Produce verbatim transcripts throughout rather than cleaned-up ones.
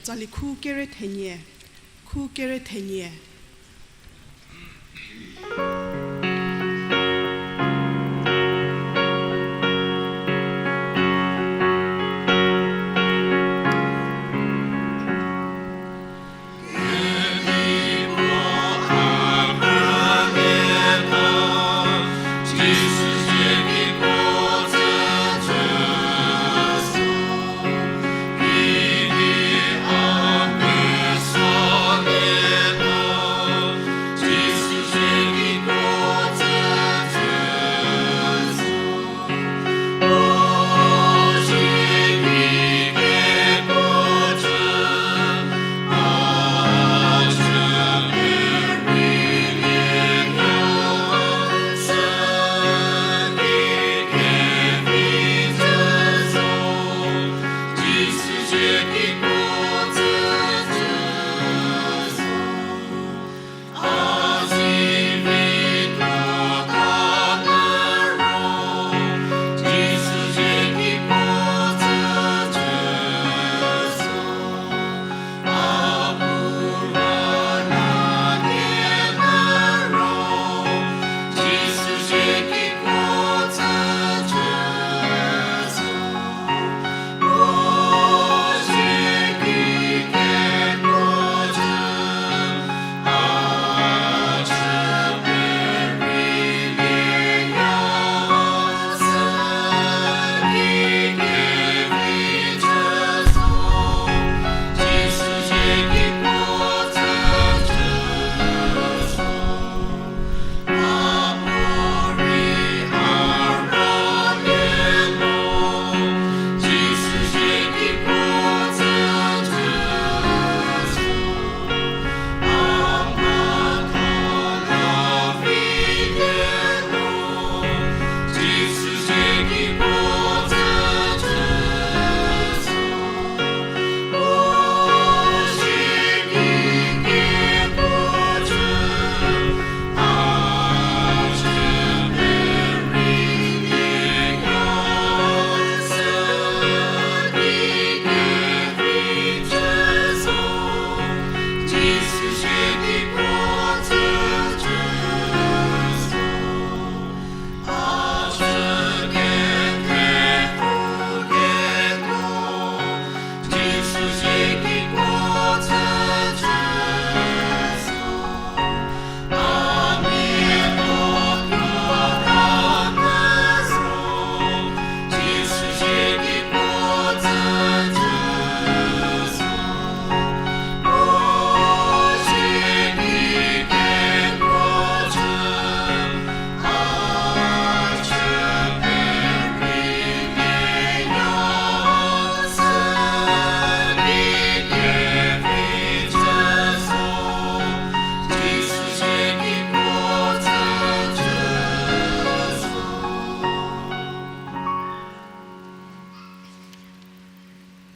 Tsali khu kere thenie, khu kere thenie.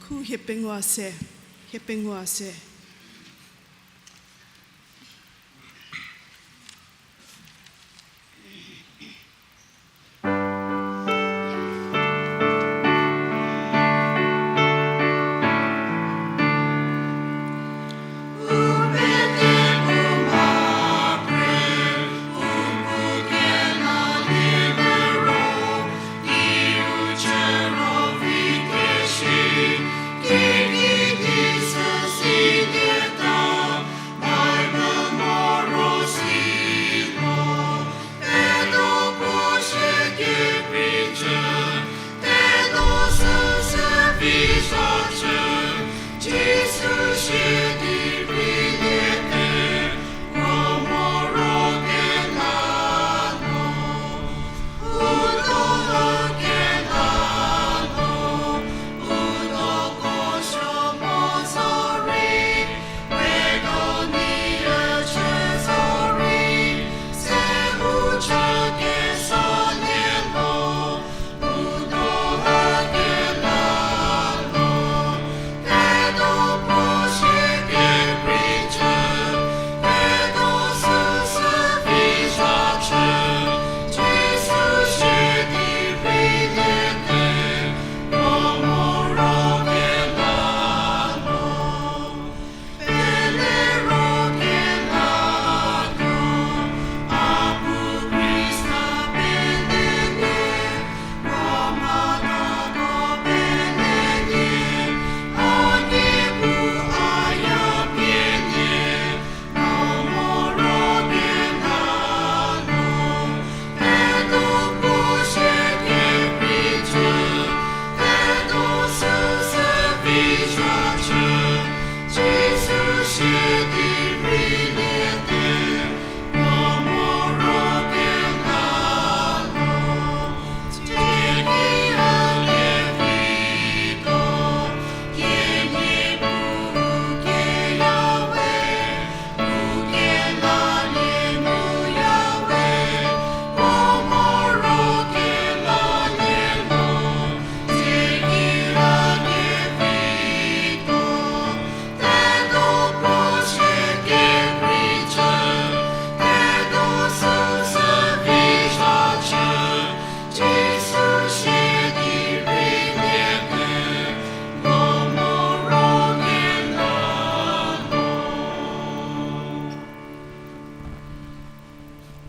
Khu hie pengou se, hie pengou se.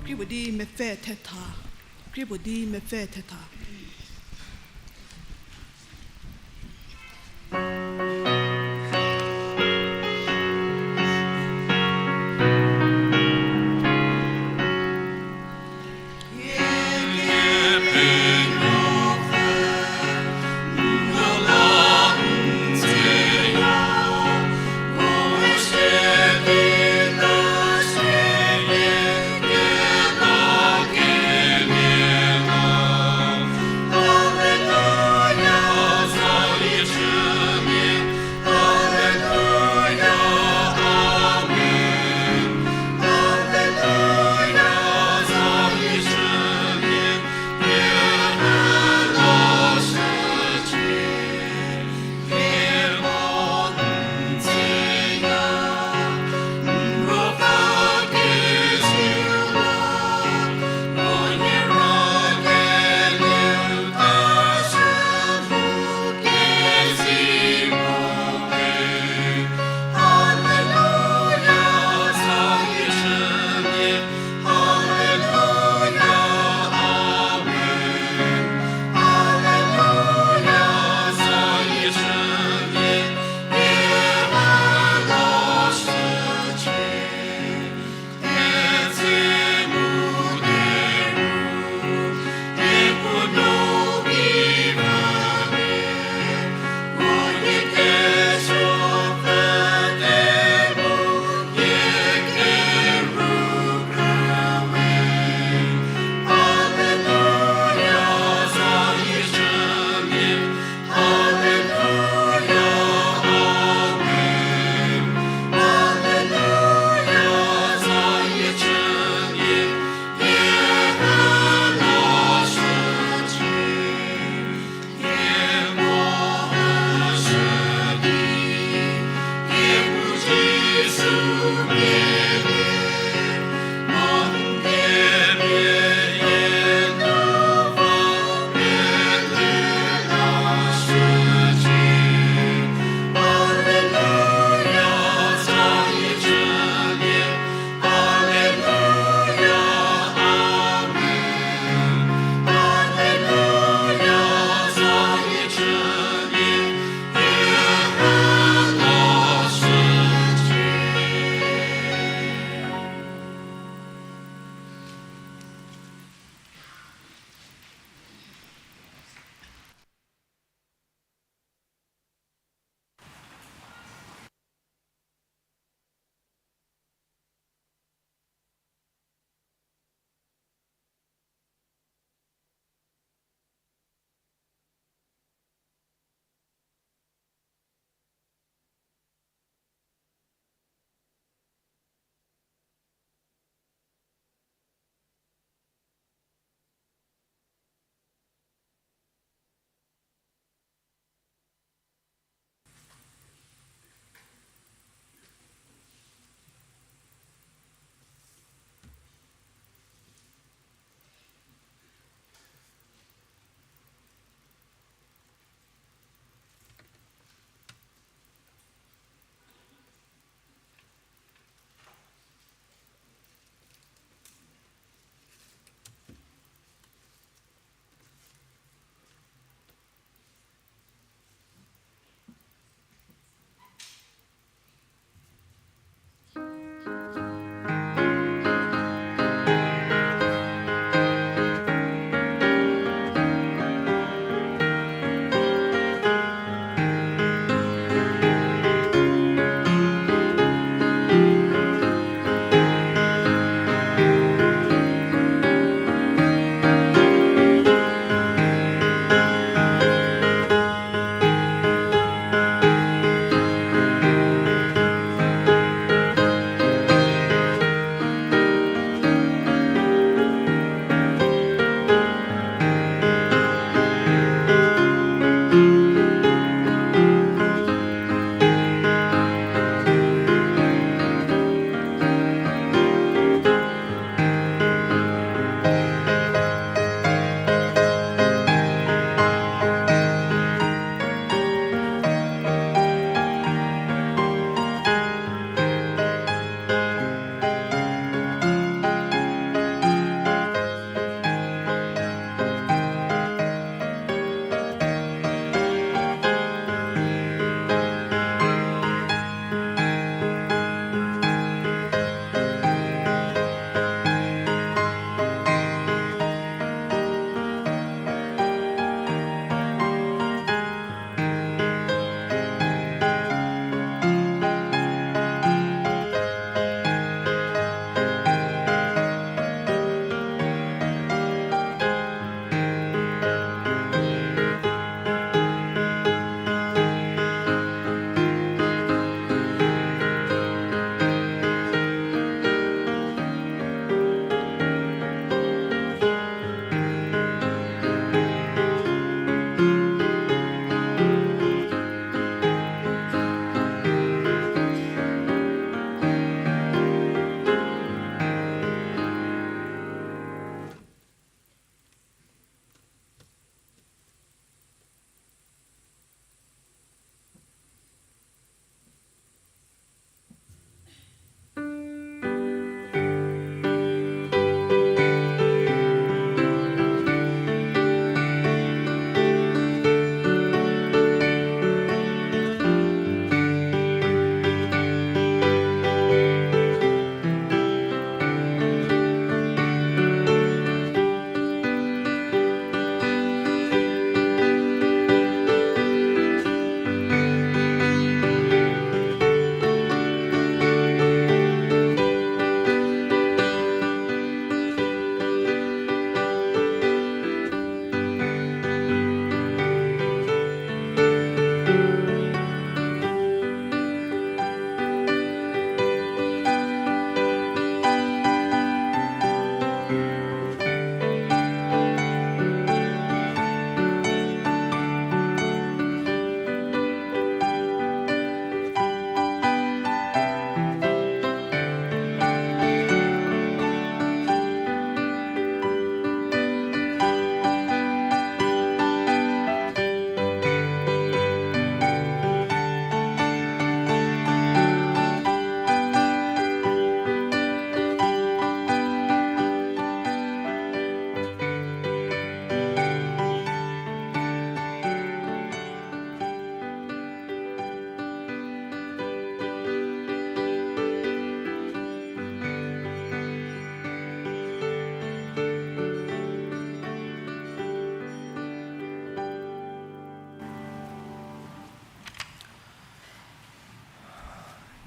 Krie puo di mepfü thetha. Krie puo di mepfü thetha.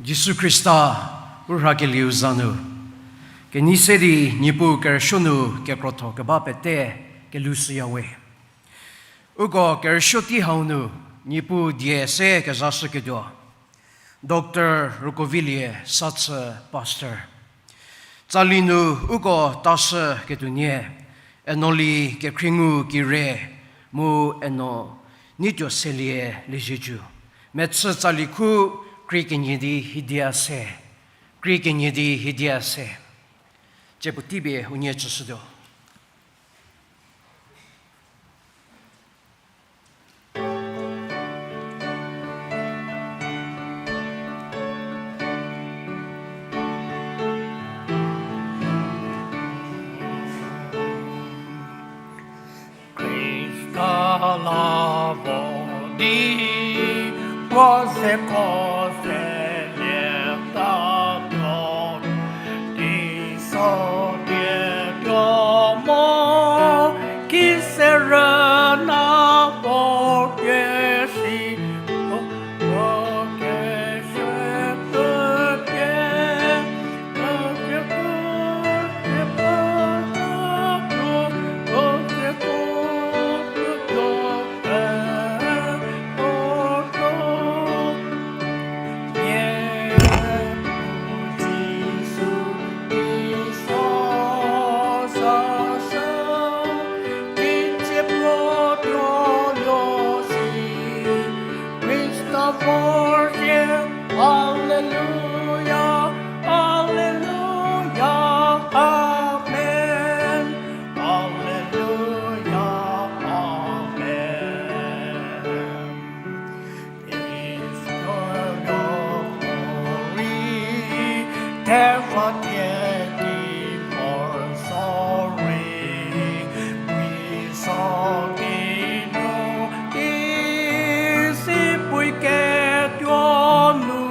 Jisu Khrista u rhakelieu za nu, kenei se di Niepuu kerüsuo nu kekrotho keba pete kelushüyawe. Uko kerüsuo tei hau nu Niepuu die se kezashüketuo, Doctor Rükovilie Sathü, Pastor. Tsali nu uko tashüketuonie, Enoli Kekhriengu Kire mu Eno Neituoselie Liezietsu. Mechü tsali khu krie kenie di hiedia se, krie kenie di hiedia se. Tsie puotei pie unie tsüshütuo. Khrista la vo di, puo zeko selietatuo, teiso pietuo mo, ki se rüna puo pie si, puo, puo pie si, puo pie, puo pie, puo pie, puo pie, puo pie, puo pie, Alleluia, alleluia, amen. Alleluia, amen. Is your glory, therefore, for sorry, we saw the Lord, is he we get your nu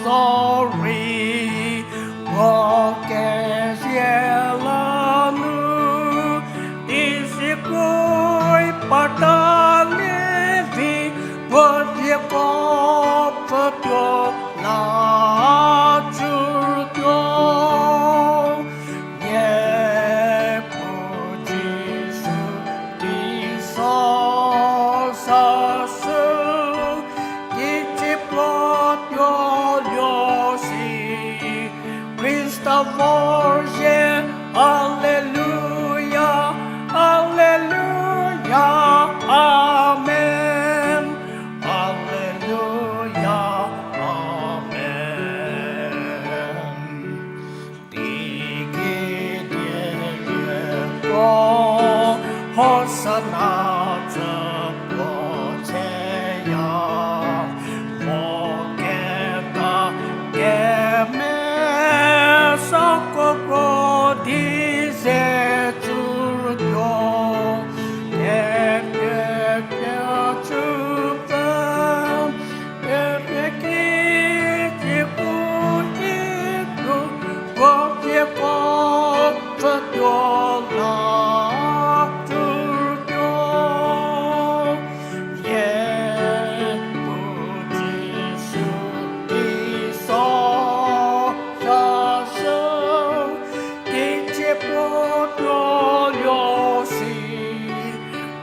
sorry, puo kezie la nu, isi kroi pata lievi, puo zieko pfütuo la tsütuo. Niepuu Jisu, teiso sashü, teicie puo tuo luo si, Khrista vor zie, alleluia, alleluia, amen, alleluia, amen. Teigei dielieko, Hosana tsüpuo chüya, vo keta kemesa kro di ze tsütuo, kepie pie tsüpfü, kepie ki tsiepfü itu, puo zieko pfütuo la tsütuo. Niepuu Jisu, teiso sashü, teicie puo tuo luo si,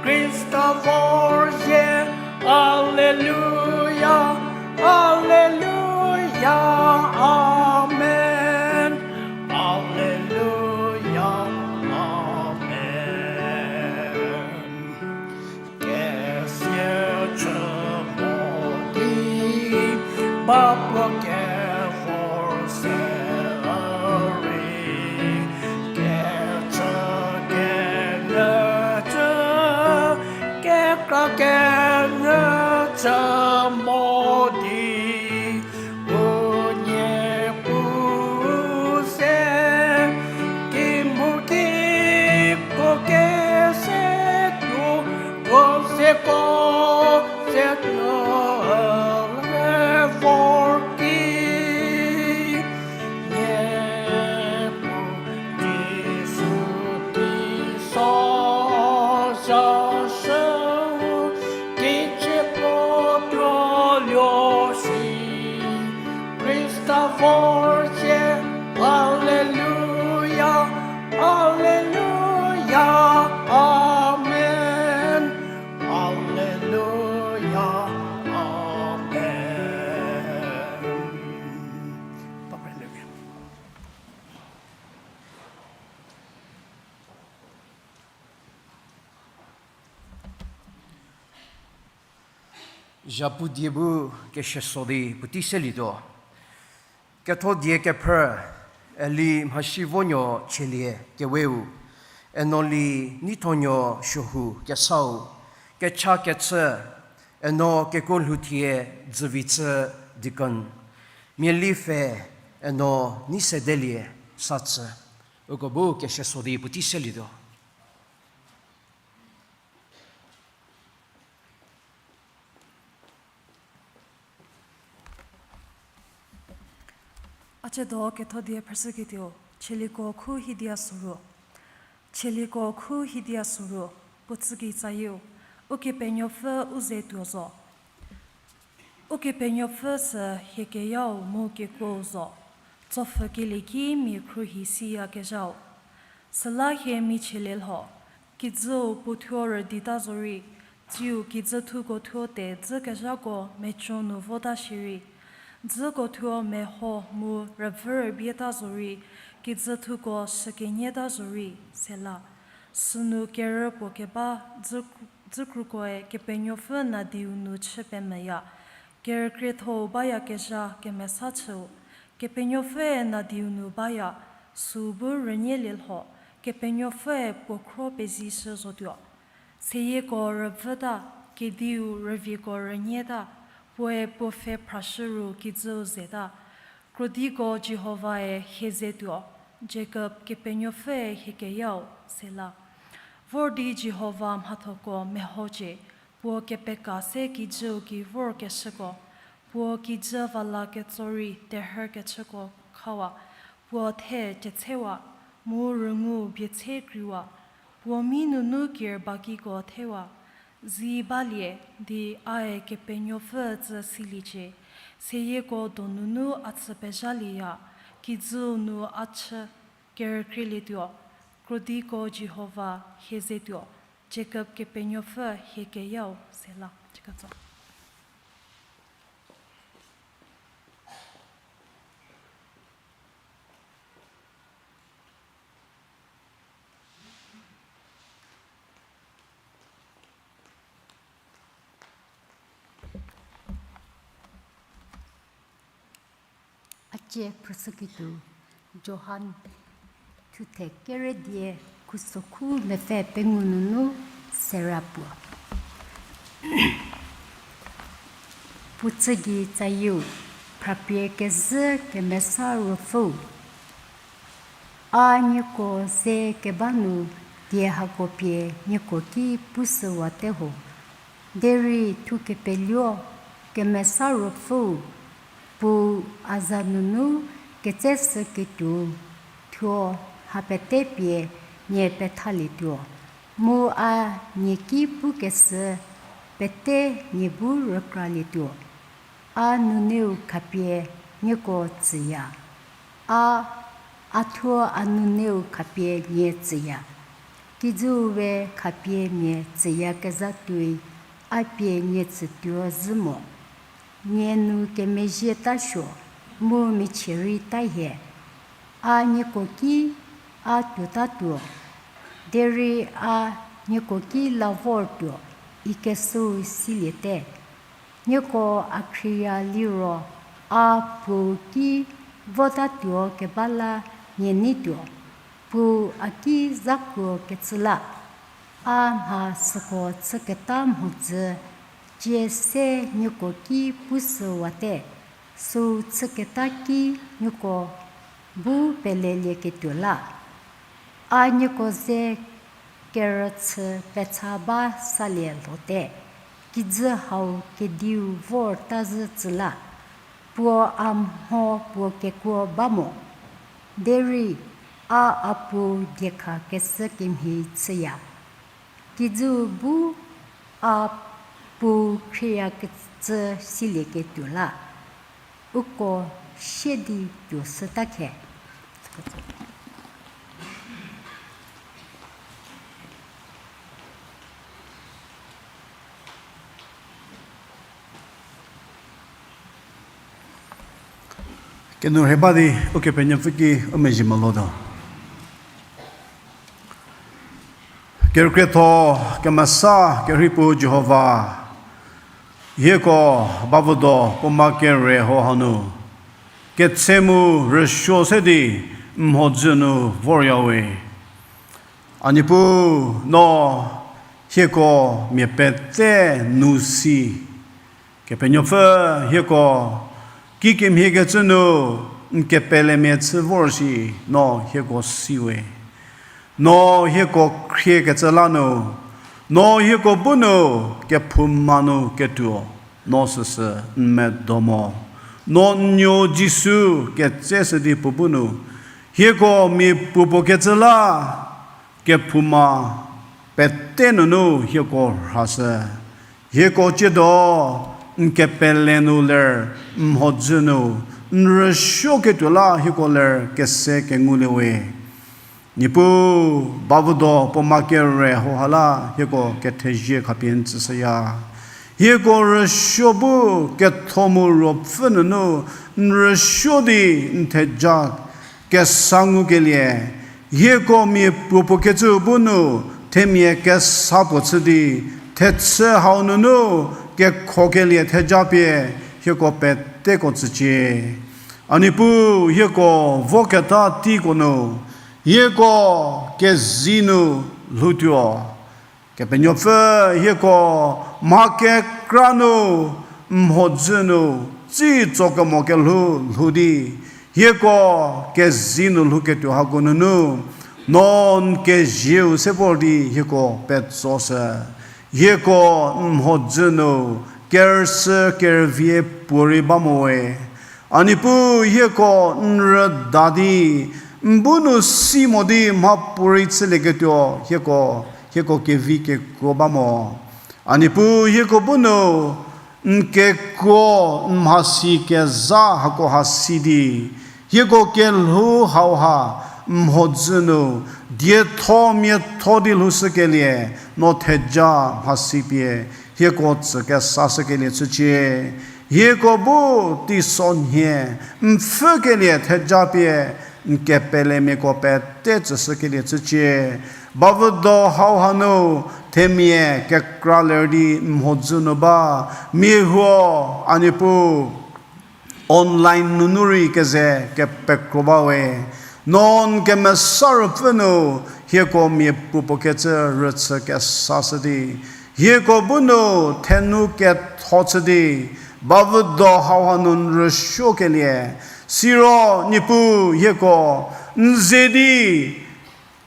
Khrista vor zie, alleluia, alleluia, amen, alleluia, amen. Kesia chü mo di, ba puo kevor se rei, kechü kenyü chü, kekra kenyü chü mo di, unie pu se, ki mu ki ko kese tuo, puo seko se tuo le vor ki. Niepuu Jisu, teiso sashü, teicie puo tuo Vorcie, Alleluia, Alleluia, Amen, Alleluia, Amen. Zhapu die bu kesieso di puotei selietuo. Ketho die kephrü, Eli Mhashivonuo Chielie keweu, Enoli Neithonuo Suohu kesau, kecha kechü, Eno Kekuolhouthie Dzüvitse deacon, Mieli pfhe, Eno Neisedelie Satsü. Uko bu kesieso di puotei selietuo. A ciedo ketho die phrüshüketuo, Chieliko khu hidia soru. Chieliko khu hidia soru, puo tsügei tsayieu, Ukepenuopfü u ze tuo zo. Ukepenuopfü sü hie keyau mu kekuou zo, tsopfhü kelie ki mia khruohi siyakezhau. Süla hie michielie lho, kijüu puo thuo rüdita zorei, tsiu kijü thuko thuo te dzükezhako meco nu vota shierei, dzüko thuo meho mu rüvü rübieta zorei, kijü thuko shükenyeta zorei, sela. Sünu kerü puo keba dzü-, dzükrukoe Kepenuopfü nadiu nu chü pemvüya, kerükriethou bayakezha kemesa chüu, Kepenuopfüe nadiu nu baya, süu bu rünielie lho, Kepenuopfüe puo khro pezishü zotuo. Seyieko rüvüta, kediu rüvieko rünieta, puoe puo pfhe phrashü ru kijüu zeta. Krodiko Jihovae hie ze tuo, Jakob Kepenuopfüe hie keyau, sela. Vor di Jihova mhathoko mehocie, puo kepeka se kijüu ki vorkeshüko, puo kijü vala ketso rei terhü kechüko khawa, puo the cütsewa, mu rüngu bie tse kreiwa, puo mi nunu kir bakiko thewa. Zi balie di ae Kepenuopfü tsü siliecie, seyieko donunu a tsü pezhalieya, kijüu nu a chü kerükrielietuo, krodiko Jihova hie ze tuo, Jakob Kepenuopfü hie keyau, sela. Chikatso. A cie phrüshüketuo, Johan thuthe kerü die khusokhu mepfü pengou nunu sera puo. Puo tsügei tsayieu, phrapie kezhü kemesa ruopfüu. A nieko ze keba nu die hako pie nieko ki pushüwate ho. Derei thukepeluo kemesa ruopfüu, puo a za nunu ketseshüketuo thuo mha pete pie nie pethalietuo, mu a nie ki pukeshü pete nie bu rükralietuo. A nuneu khapie nieko tsüya. A, a thuo a nuneu khapie nie tsüya. Kijüu we khapie mia tsüyakezha tuoi a pie nie tsütuo zhü mo. Nie nu kemezhie tasuo, mu michie rei ta hie. A nieko ki a tuotatuo, derei a nieko ki la vortuo, ikeshüu siliete. Nieko a khrieya liro, a puou ki votatuo keba la nie neituo, puou a ki zakuo kecü la. A mha süko chüketa mhodzü cie se nieko ki pushüwate, süu chüketa ki nieko bu pelelieketuo la. A nieko ze kerüchü pecha ba salie lhote, kijü hau kediu vor ta zhü tsü la. Puo a mho puo kekuo ba mo, derei a a puou diekha keshü kemhie chüya. Kijüu bu a puou khrieyakecü silieketuo la. Uko sie di tuo süta khe. Kenu rhe ba di Ukepenuopfü ki u mezhie melotuo. Kerükrietho kemesa kerhei puo Jihova, hieko bavüdo puo ma kere hau hanu, ketse mu rüsuo se di n mhodzü nu voryawe. A Niepuu, no hieko mia pete nu si. Kepenuopfü, hieko kikemhiekecü nu n kepelemia chü vor shi no hieko siwe. No hieko khriekecü la nu, no hieko bu nu kephouma nu ketuo, no süsü n medo mo. No n nuo Jisu ketseshü di puo bu nu, hieko mia puopuo kecü la, kephouma pete nunu hieko rhashü. Hieko tsiedo n kepele nu ler, n mhodzü nu, n rüsuoketuo la hieko ler kese kengulie we. Niepuu, bavüdo puo ma kere hau ha la hieko kethezie khapie n tsüshüya. Hieko rüsuo bu ketho mu ruopfü nunu n rüsuo di n theja kesa ngukelie, hieko mia puopuo kecü bu nu themia kesa puo chü di, thechü hau nunu kekhokelie theja pie hieko peteko tsücie. A Niepuu, hieko voketa teiko nu, hieko kezei nu lhoutuo. Kepenuopfü, hieko mha kekra nu, n mhodzü nu, tsitso kemo kelhou lhou di, hieko kezei nu lhouketuo hako nunu, no n kezieu se vor di hieko petsoshü. Hieko n mhodzü nu, kerüsü kerüvie puorei ba mo we. A Niepuu, hieko n rüda di, n bu nu si mo di mhapuorei chülieketuo, hieko, hieko kevi kekuo ba mo. A Niepuu, hieko bu nu n kekuo, n mhasi kezha hako ha si di, hieko kelhou hau ha n mhodzü nu, dietho miatho di lhoushükelie, no theja mhasi pie hieko tsü kesashükelie chücie. Hieko bu teisonhie n pfhükelie theja pie n kepelemiako pete tsüshükelie chücie. Bavüdo hau hanu themia kekra ler di n mhodzü nu ba, mia huo, a Niepuu, online nunu rei keze kepekro ba we. No n kemesa ruopfü nu hieko mia puopuo kecü rüchü kesashü di, hieko bu nu thenu ketho chü di, bavüdo hau hanu n rüsuokelie. Siro Niepuu, hieko n ze di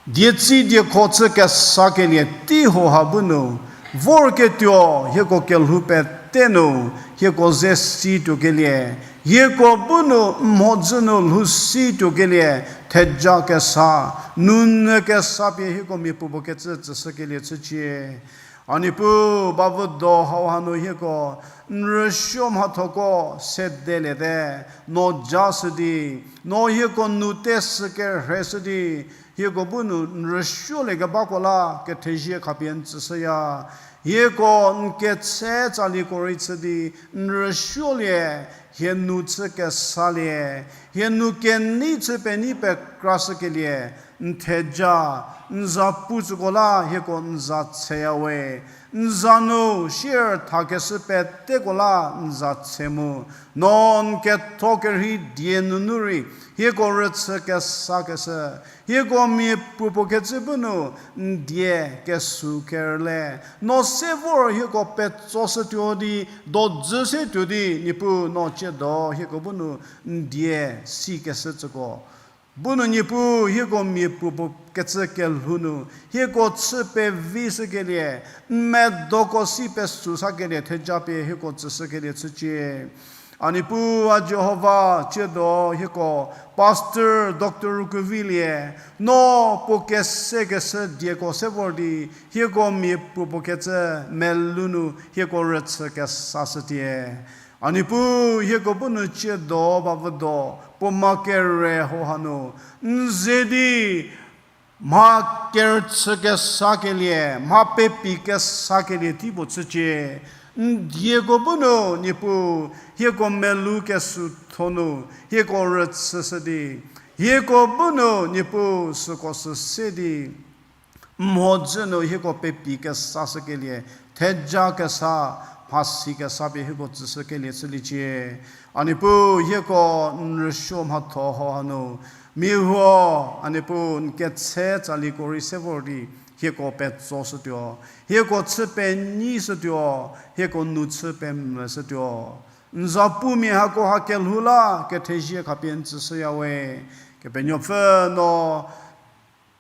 dietsi diekho chü kesakelie tei hau ha bu nu, vorketuo hieko kelhou pete nu, hieko ze si tuokelie, hieko bu nu n mhodzü nu lhou si tuokelie, theja kesa, nunyü kesa pie hieko mia puopuo kecü tsüshükelie chücie. A Niepuu, bavüdo hau hanu hieko n rüsuo mhathoko sedeliete, no ja shü di, no hieko nu te sü kerhei shü di, hieko bu nu n rüsuolie kebako la kethezie khapie n tsüshüya. Hieko n ketse tsaliko rei chü di n rüsuolie, hie nu chü kesalie, hie nu kenei chü penei pekrashükelie, n theja, n za pu tsüko la hieko n za tseya we. N za nu sier thakeshü peteko la n za tse mu, no n ketho kerhei die nunu rei hieko rüchü kesakeshü, hieko mia puopuo kecü bu nu n die kesu kerüle, no se vor hieko petsoshütuo di, dojü se tuo di, Niepuu no tsiedo hieko bu nu n die sikeshü tsüko bu nu Niepuu hieko mia puopuo kecü kelhou nu, hieko chü pevishükelie, n medoko si pesu sakelie theja pie hieko tsüshükelie chücie. A Niepuu, a Jihova, tsiedo hieko Pastor Doctor Rukuvilie, no puo kesekeshü dieko se vor di, hieko mia puopuo kecü melou nu hieko rüchü kesashütie. A Niepuu, hieko bu nu ciedo ba vüdo, puo mha kere hau hanu, n ze di mha kerüchü kesakelie, mha pepi kesakelie tei puo chücie. N dieko bu nu, Niepuu, hieko melou kesuo tho nu, hieko rüchüshü di, hieko bu nu, Niepuu, süko sü se di, mhodzü nu hieko pepi kesashükelie, theja kesa, mhasi kesa pie hieko tsüshükelie chüliecie. A Niepuu, hieko n rüsuo mhatho hau hanu, mia huo, a Niepuu, n ketse tsaliko rei se vor di, hieko petsoshütuo, hieko chü penyishütuo, hieko nou chü pemvüshütuo. N zapumia hako ha kelhou la kethezie khapie n tsüshüya we. Kepenuopfü no,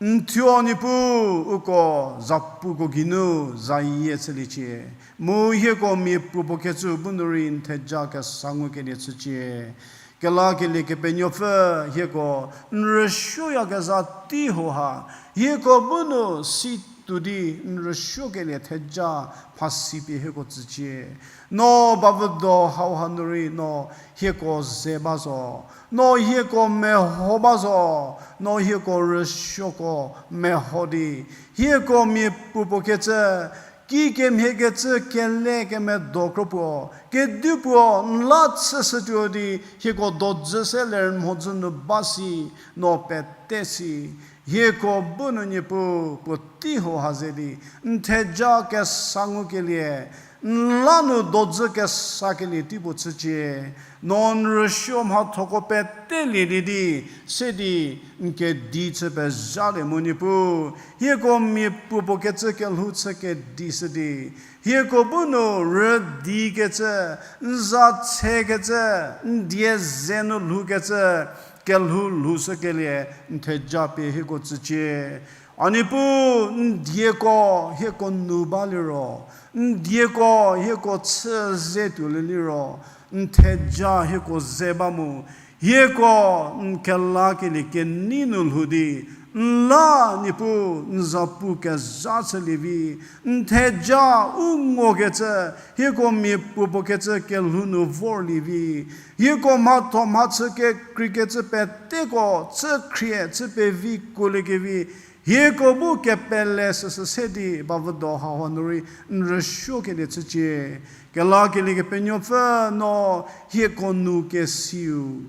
n thuo Niepuu, uko zapuko geinu zayie chüliecie. Mu hieko mia puopuo kecü bu nu rei n theja kesa ngukelie chücie. Kelakelie Kepenuopfü, hieko n rüsuoyakezha tei hau ha, hieko bu nu si tuo di n rüsuokelie theja mhasi pie hieko tsücie. No ba vüdo hau hanu rei no hieko ze ba zo. No hieko meho ba zo. No hieko rüsuoko meho di, hieko mia puopuo kecü, kikemhiekecü kele kemedo kro puo, kedipuo n la chüshütuo di, hieko dodzü se ler n mhodzü nu ba si, no pete si. Hieko bu nu Niepuu puotei hau ha ze di, n theja kesa ngukelie, n la nu dodzü kesakelie tei puo chücie. No n rüsuo mhathoko pete lielie di, se di n kedi chü pezhalie mu Niepuu, hieko mia puopuo kecü kelhou chü kedishü di, hieko bu nu rüdikecü, n za tshekecü, n die ze nu lhoukecü, kelhou lhoushükelie n theja pie hieko tsücie. A Niepuu, n dieko hieko nu baliro, n dieko hieko chü ze tuolie liro, n theja hieko ze ba mu, hieko n kelakelie kenei nu lhou di, n la Niepuu n zapu kezha chülie vi, n theja u ngokecü, hieko mia puopuo kecü kelhou nu vorlie vi, hieko mhatho mhachü kekreikecü peteko chü khrie chü pevi kuoliekevi, hieko bu kepele süsü se di ba vüdo hau hanu rei n rüsuokelie chücie. Kelakelie Kepenuopfü no hieko nu kesiu,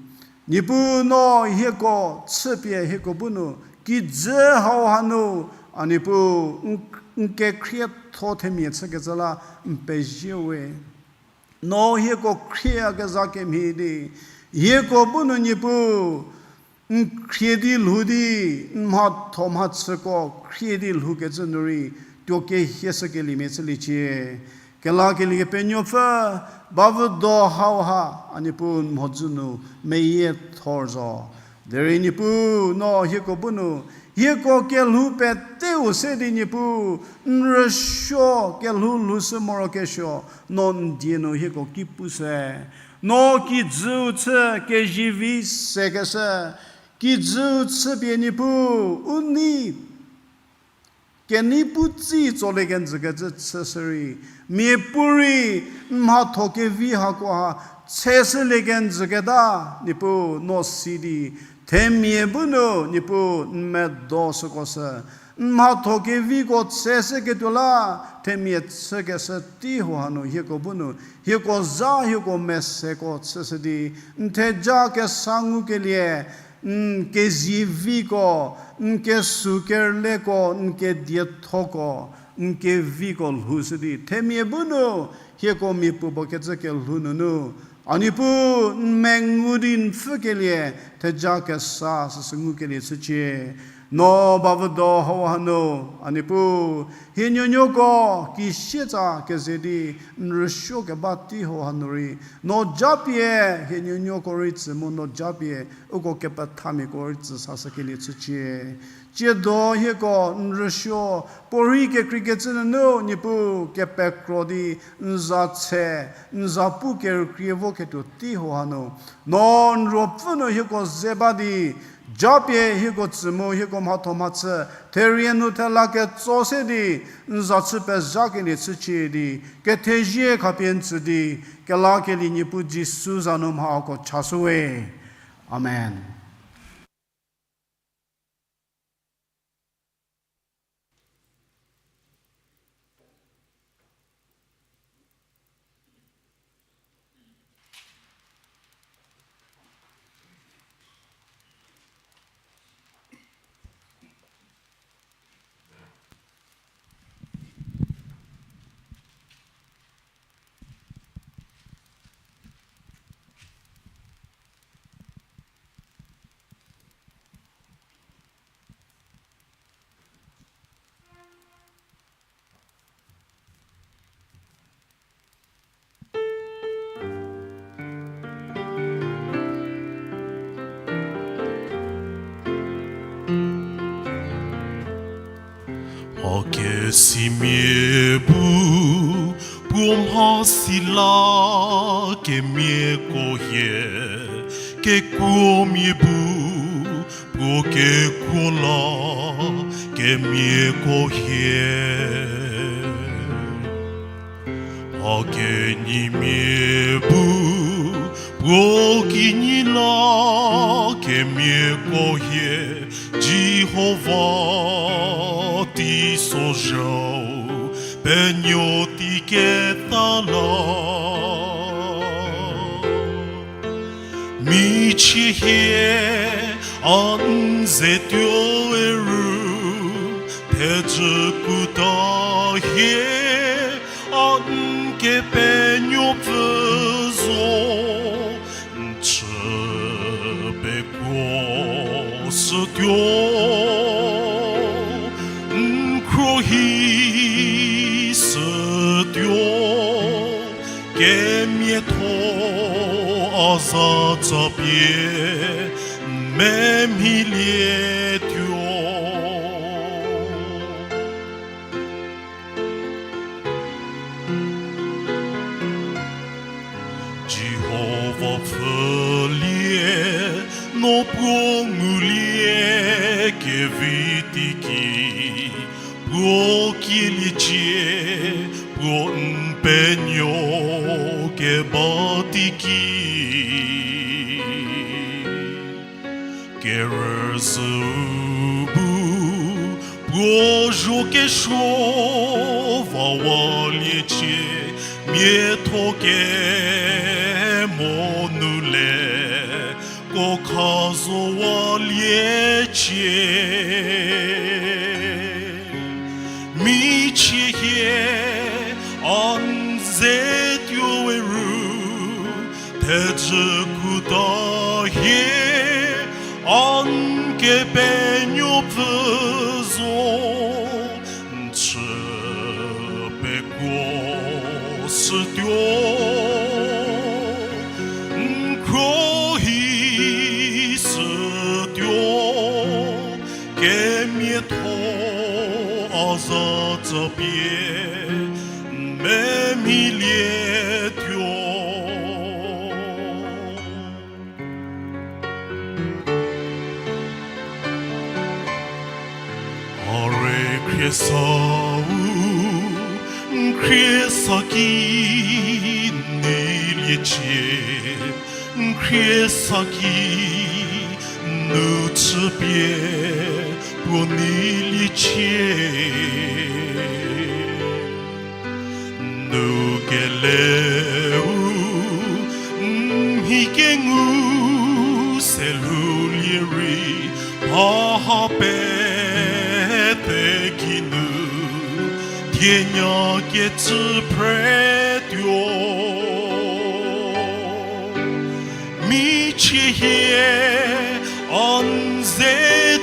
Niepuu no hieko chüpie hieko bu nu kijü hau hanu, a Niepuu, n, n kekhrietho themia chükecü la n pezie we. No hieko khrieyakezha kemhie di, hieko bu nu Niepuu, n khrie di lhou di, n mhatho mhachüko khrie di lhoukecü nu rei tuo kehieshükeliemia chüliecie. Kelakelie Kepenuopfü, ba vüdo hau ha, a Niepuu n mhodzü nu meyiethor zo. Derei Niepuu no hieko bu nu, hieko kelhou peteu se di Niepuu, n rüsuo kelhou lhoushü morokesuo, no n die nu hieko ki pushü. No kijüu chü kezivi sekeshü, kijüu chüpie Niepuu, u nei kenei pu tsi tsolie kenjükecü chüshü rei, miapuorei n mhatho kevi hako ha cheshülie kenjüketa, Niepuu no si di, themia bu nu Niepuu n medo süko sü, n mhatho keviko cheshüketuo la, themia chükeshü tei hau hanu hieko bu nu, hieko zha hieko meseko chüshü di, n theja kesa ngukelie, n kezieviko, n kesü kerüliko, n kediethoko, n keviko lhoushü di themia bu nu, hieko mia puopuo kecü kelhou nunu, a Niepuu n mengu di n pfhükelie, theja kesa süsü ngukelie chücie. No ba vüdo hau hanu, a Niepuu, hie nuonuoko kisietsa keze di n rüsuo keba tei hau hanu rei, no japie hie nuonuoko rei tsü mu no japie uko kepethamiako rei tsü sashükelie chücie. Tsiedo hieko n rüsuo, puorei kekreikecü nunu Niepuu kepekro di n za tshe, n za pu kerükrie voketuo tei hau hanu, no n ruopfü nu hieko ze ba di, Japie hieko tsü mu hieko mhatho mhachü, therie nu thela ketso se di, n za chü pezhakelie chücie di, kethezie khapie n tsü di, kelakelie Niepuu Jisu za nu mha hako chashüwe. Amen. Mha kesimia bu, puo mhasi la kemiako hie, kekuomia bu, puo kekuo la kemiako hie. Mha kenyimia bu, puo kinyi la kemiako hie, Jihova teisozhau penuo tei keta la. Michie hie, a n ze tuo eru, thejü kuta hie, a n Kepenuopfü zo, n chü pekuoshütuo, n khruohishütuo, kemiatho a zatsa pie n memhilietuo. Jihova pfhülie, no puo ngulie kevi teiki, puo kieliecie, puo n penuo keba teiki. Kerüzhüu bu puo zhokesuo vawaliecie, miatho kemo nu le ko kha zowaliecie. Michie hie, a n ze tuo eru, thejü kuta hie, a n Kepenuopfü zo, n chü pekuoshütuo, n khruohishütuo, kemiatho a zatsa pie n memhilietuo. A rei khriesau, n khriesa ki n neiliecie, n khriesa ki n nu chüpie puo neiliecie. N nu keleu n mhi kengu se lhoulie rei, mha ha pete ki nu dienya kecü phretuo. Michie hie, a n ze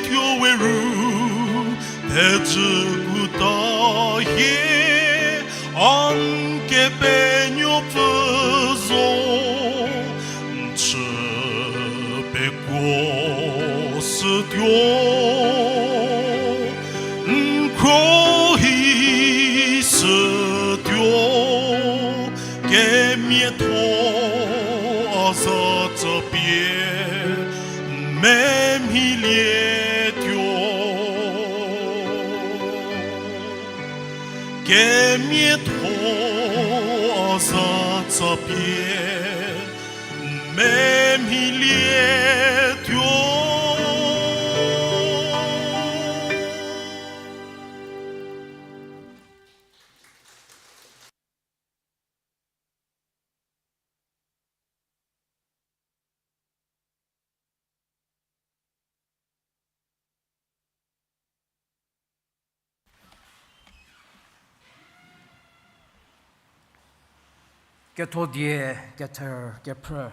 tuo eru, thejü kuta hie, a n Kepenuopfü zo, n chü pekuoshütuo, n khruohishütuo, kemiatho a zatsa pie n Memhilietuo, kemiatho a zatsa pie, memhilietuo. Ketho die kether kephrü.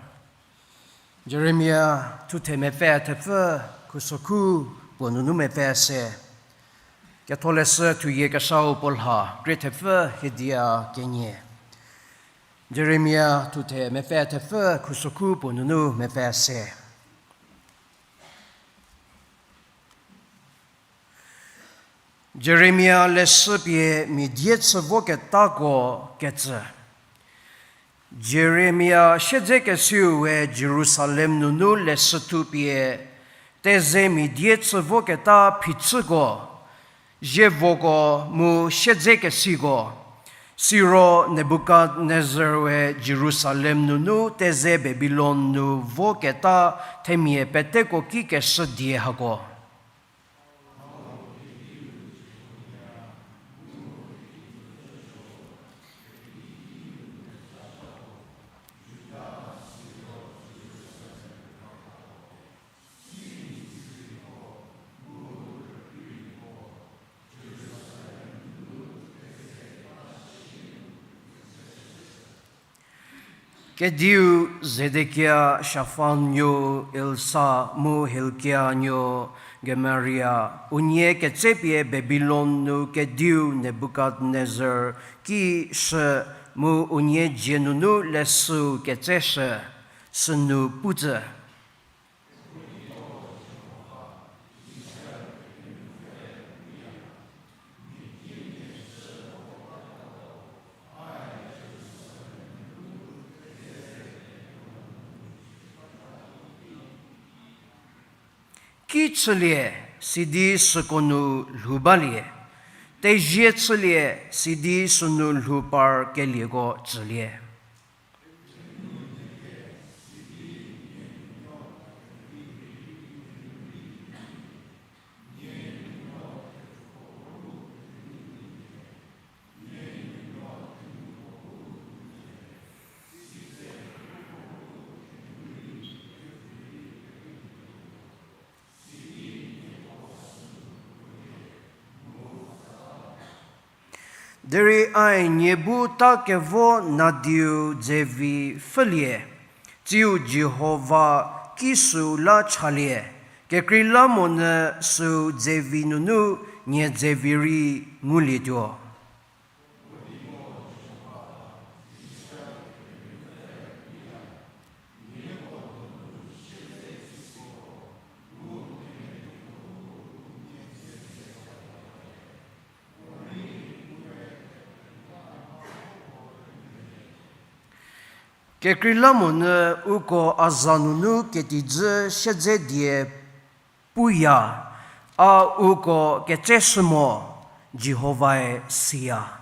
Jeremia thuthe mepfü thepfü khusokhu puo nunu mepfü se. Ketho leshü thuyie keshau puo lha krie thepfü hiedia kenie. Jeremia thuthe mepfü thepfü khusokhu puo nunu mepfü se. Jeremia leshü pie mia die chü voketako kecü. Jeremia siedzekesiu we Jerusalem nunu leshüthu pie teze mia die chü voketa phichüko, zievoko mu siedzekesiko, siro Nebukadnezar we Jerusalem nunu teze Babilon nu voketa themia peteko ki keshü die hako. Kediu Zedekia, Shaphan nuo Elsa mu Hilkia nuo Gemaria, unie ketsepie Babilon nu kediu Nebukadnezar ki shü mu unie dzie nunu leshüu ketseshü, sünu putsü. Ki chülie, sidi süko nu lhou balie, tezie chülie, sidi sünu lhou par kelieko tsülie. Derei ai nie bu ta kevo nadiu dzevi pfhülie, tsiu Jihova ki süu la chalie, kekreilamonyü süu dzevi nunu nie dzevi rei ngulietuo. Kekreilamonyü uko a za nunu ketijü siedze die puya, a uko ketseshü mo, Jihovae siya.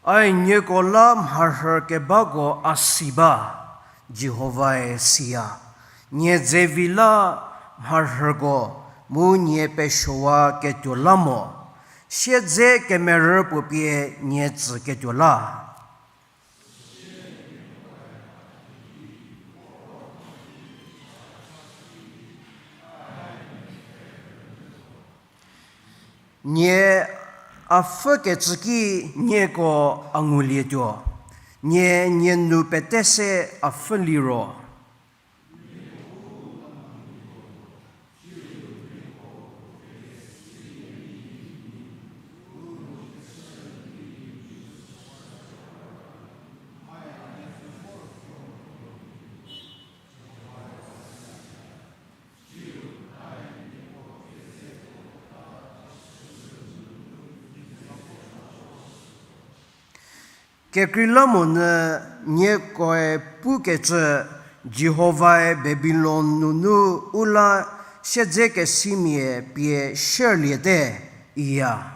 Ai nieko la mharhü kebako a si ba, Jihovae siya. Nie dzevi la mharhüko mu nie pesuowa ketuo la mo, siedze kemerü puo pie nie tsüketuo la. Nie a pfhükecü ki nieko a ngulietuo, nie nie nu pete se a pfhü liro. Kekreilamonyü niekoe pukecü, Jihovae Babilon nunu u la siedzekesimia pie sherliete, iya.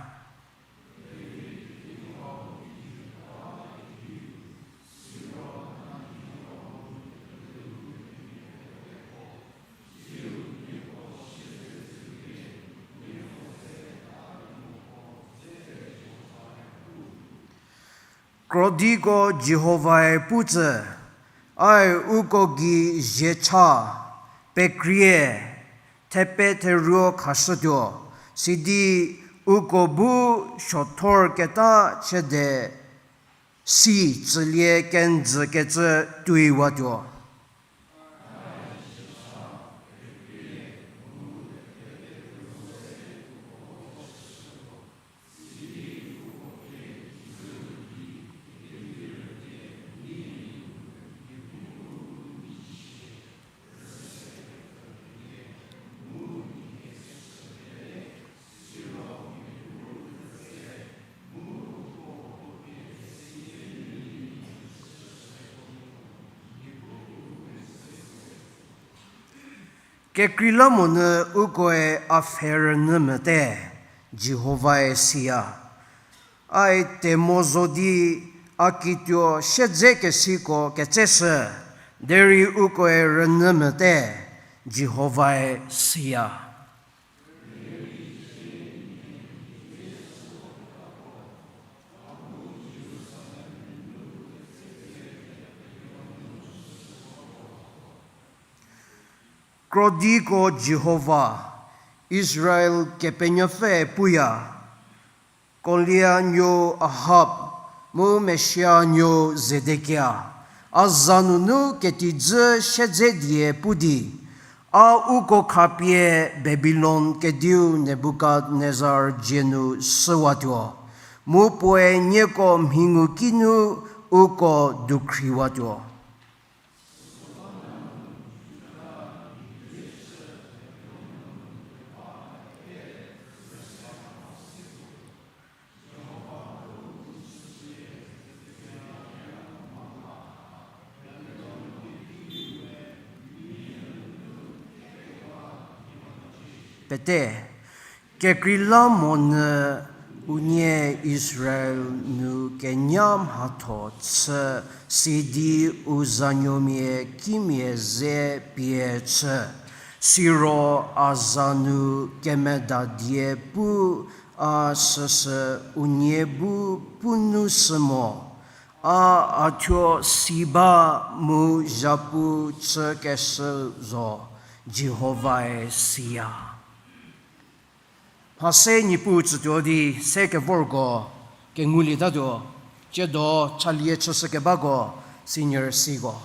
Krodiko Jihovae pu tsü, Ae uko gei zhiecha, pekrie, thepe theruo khashütuo, sidi uko bu suothor keta chiede si tsülie kenjükecü tuowatuo. Kekreilamonyü ukoe a pfhe rünyü mote, Jihovae siya. Ae temo zo di a kituo siedzekesiko ketseshü, derei ukoe rünyü mote, Jihovae siya. Krodiko Jihova, Israel Kepenuopfü puya, Kolia nuou Ahab, mu Messia nuou Zedekia, a za nunu ketijü siedze die pu di, a uko khapie Babilon kediu Nebukadnezar dzie nu shüwatuo, mu puoe nieko mhi ngu kinu uko dukhriwatuo. Pete, kekreilamonyü unie Israel nu kenya mhatho chü sidi u zanuomia kimia ze pie chü, siro a za nu kemeda die pu a süsü unie bu pu nu shü mo, a a thuo si ba mu zhapu chükeshü zo, Jihovae siya. Mha se Niepuu tsütuo di se kevorko kengulietatuo, tsiedo chalie chüshükebako senior siko.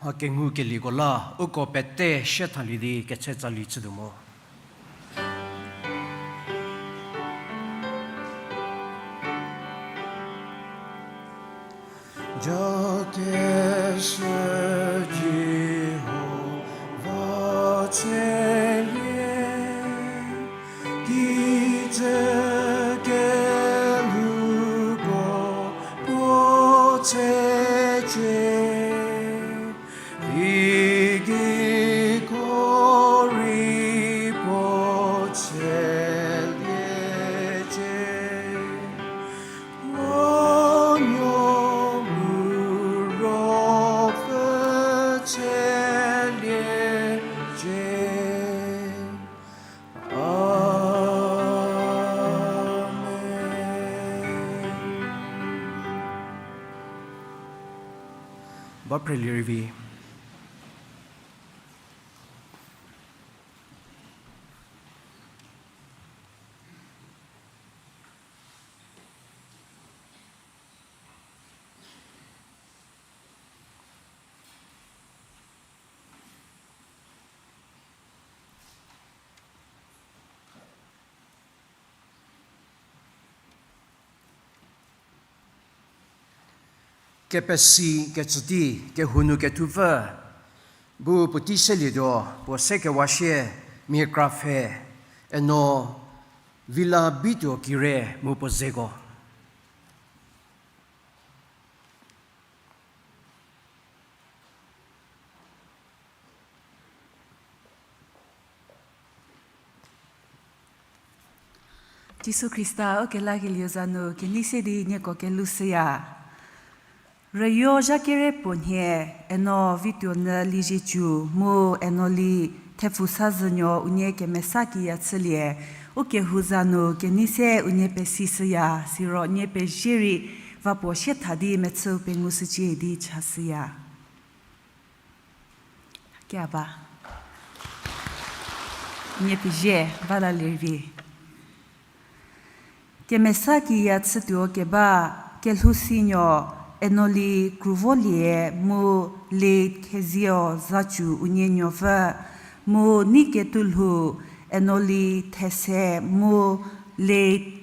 Mha kengukelieko la uko pete sie thalie di ketse tsali chütuo mo. Jokeshü Jihova tselie, kijü kelhouko puo tsecie, kigiko rei puo tseliecie. Puo nuo mu Ruopfü tseliecie. Amen. Ba prelie rei vi. Kepesi kecü tei kehou nu kethupfü bu puotei selietuo, puo sekewa sie mia kra pfhe, eno Vila Bituo Kire mu puo zeko. Jisu Khrista ukelakelieu za nu kenei se di nieko kelhou shüya. Rüyo zha kere puo nhie, eno Vituonyü Liezietsu mu eno Li Thepfusazünuo unie kemesa kiya chülie, ukehou za nu kenei se unie pesishüya, siro nie pezie rei va puo sie tha di mechüu pengushücie di chashüya. Keba. Nie pezie, ba la lervie. Kemesa kiya chütuo keba, kelhousinuo, eno Li Kruvolie mu Li Khezieo Zatsu unie nuopfü, mu nei ketuo lhou, eno Li These mu Li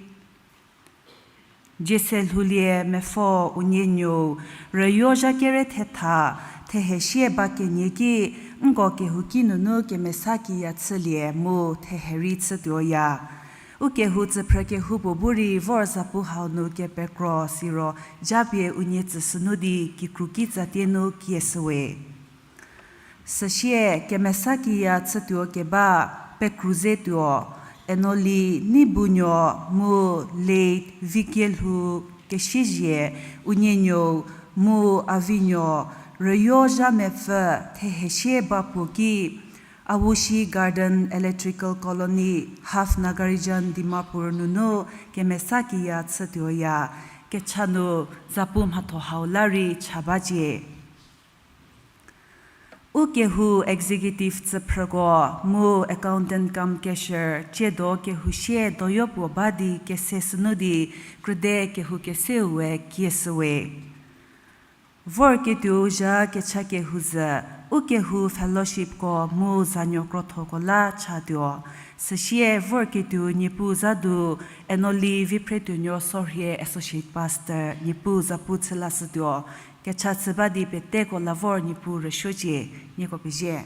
Jieselhoulie Mepfo unie nuou, rüyo zha kere thetha, thehe sie ba kenie ki, nko kehouki nunu kemesa kiya chülie mu thehe rei chütuoya. Ukehou tsüphrü kehoupuo bu rei vor zapu hau nu kepekro siro, japie unie tsüshünu di kikru kitsatie nu kieshüwe. Süsie kemesa kiya chütuo keba pekru ze tuo, eno Li Neibunuo mu Li Vikielhou Kesiezie unie nuou mu Avinuo, rüyo zha mepfü thehe sie ba puo ki, Awushi Garden Electrical Colony, Half Nagarijan, Dimapur nunu kemesa kiya chütuoya, kecha nu zapu mhatho hau la rei cha bacie. Ukehou executive tsüphrüko mu accountant cum cashier ciedo kehou sie doyo puo ba di kese sünu di krüde kehou keseu we kieshüwe. Vorketuou zha kecha kehou zü, ukehou fellowshipko mu zanuo krothoko la chatuo. Süsie vorketuou Niepuu za du, eno Li Viphretuonuo Sorhie Associate Pastor, Niepuu zapu chü lashütuo. Kecha chü ba di peteko la vor Niepuu rüsuocie, nieko pezie.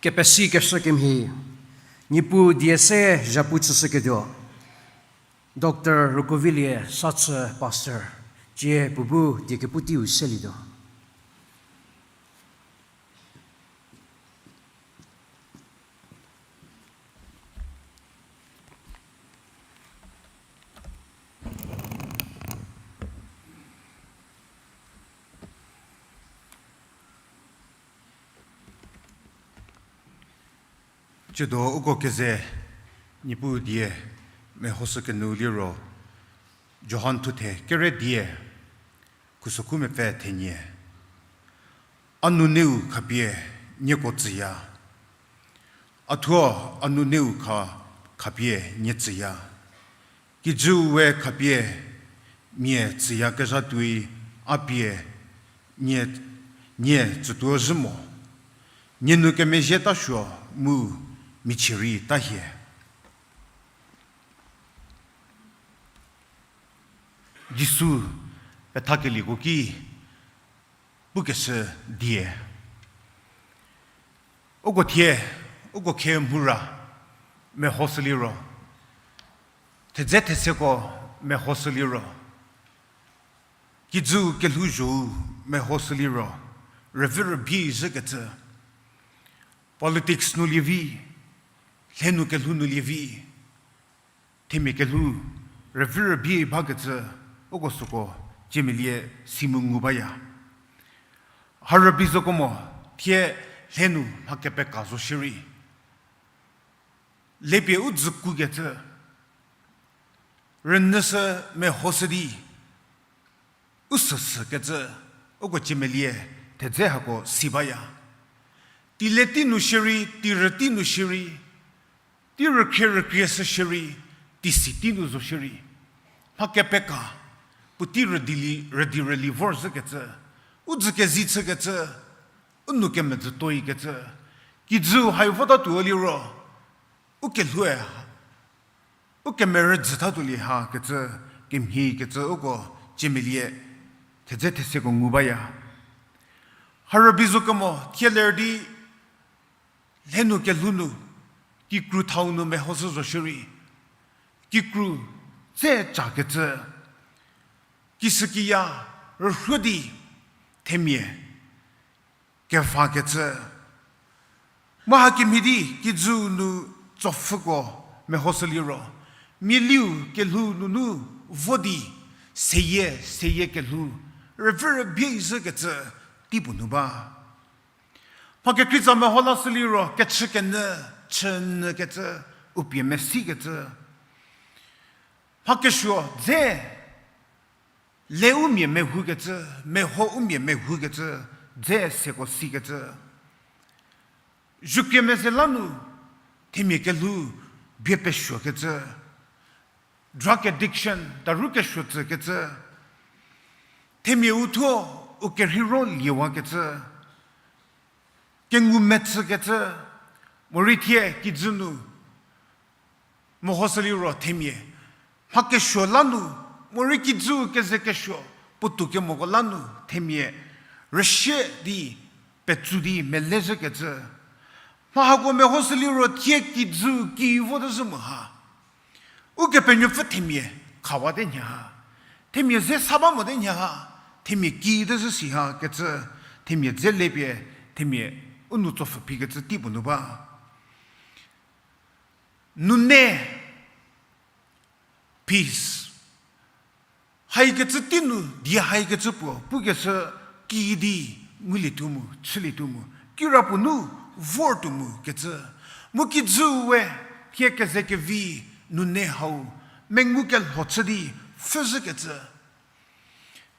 Kepesi keshü kemhie, Niepuu die se zhapu chüshüketuo, Doctor Rükovilie Sachü Pastor, cie puo bu die kepu teiu selietuo. Tsiedo uko keze Niepuu die mehoshü kenu liro, Johan thuthe kere die, khusokhu mepfü thenie. A nuneu khapie nieko tsüya. A thuo a nuneu kha khapie nie tsüya. Kijüu we khapie mia tsüyakezha tuoi a pie nie, nie tsütuo zhü mo. Nie nu kemezhie ta suo mu michie rei ta hie. Jisu pethakelieko ki pukeshü die. Uko thie, uko khie mhura mehoshü liro, thedze theseko mehoshü liro, kijüu kelhouzhou mehoshü liro, rüvü rübie zhükecü, politics nu lievi, lhe nu kelhou nu lievi, themia kelhou rüvü rübie bakecü, uko süko ciemelie si mu ngu baya. Ha rübei zoko mo, thie lhe nu mha kepeka zo shierei, lepie u dzükukecü, rünyüshü mehoshü di u süsükecü, uko ciemelie thedze hako si baya. Teiletei nu shierei, teirütei nu shierei, tei rükhrie rükrie shü shierei, teisitei nu zo shierei, mha kepeka, puotei rüdi rüli vorzhükecü, u dzü kezi chükecü, u nou kemedzü toikecü, kijüu hai votatuo liro, u kelhoue, u kemerü dzütatuolie hakecü, kemhiekecü uko ciemelie thedze theseko ngu baya. Ha rübei zo kemo thie ler di, lhe nu kelhou nu, kikru thau nu mehoshü zo shierei, kikru tse cakecü, kishükiya rührü di themia kevakecü. Mu hakemhie di kijüu nu tsopfhüko mehoshü liro, mialiu kelhou nunu vo di, seyie seyie kelhou rüvü rübie zhükecü teipuo nu ba. Mha kekreitsa meho lashü liro kechükenyü, chünyükecü, u pie mesikecü, mha kesuo dze le u mia mehoukecü, meho u mia mehoukecü, dze seko sikecü. Zhukrie meze la nu themia kelhou bie pesuokecü, drug addiction, daru kesuo tsükecü, themia u thuo u kerheiro liewakecü, kengumetsükecü, morei thie kijü nu mehoshü liro themia mha kesuo la nu, morei kijüu keze kesuo puotou kemoko la nu themia rüsie di petsu di melezhükecü. Mha hako mehoshü liro thie kijüu ki vo tezhü mo ha. Ukepenuopfü themia khawate nhie ha. Themia ze sa ba mote nhie ha. Themia ki tezhü si hakecü. Themia dze lepie, themia u nou tsopfhü phikecü teipuo nu ba. Nune, peace. Haikecü tei nu die haikecü puo pukeshü, kidi ngulietuo mu, chülietuo mu, kirapuo nu vortuo mu kecü. Mu kijüu we thie kezekevi nune hau mengu kelho chü di pfhüzhükecü.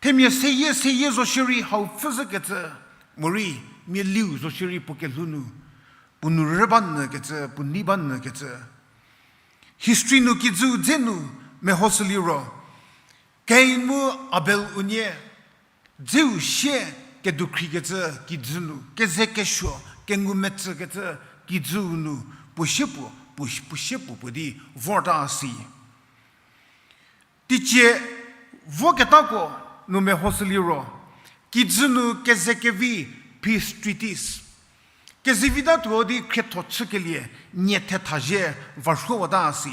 Themia seyie seyie zo shierei hau pfhüzhükecü, morei mialiu zo shierei puo kelhou nu, puo nu rü ba nyükecü, puo nei ba nyükecü. History nu kijüu dze nu mehoshü liro, Kain mu Abel unie dzeu sie kedukhriekecü kijü nu, keze kesuo kengumetsükecü kijüu nu, puo sie puo, puo, puo sie puo puo di vorta si. Teicie voketako nu mehoshü liro, kijü nu kezekevi peace treaties, Kezevitatuo di khrietho chükelie nie thetha zhie varhuowata si.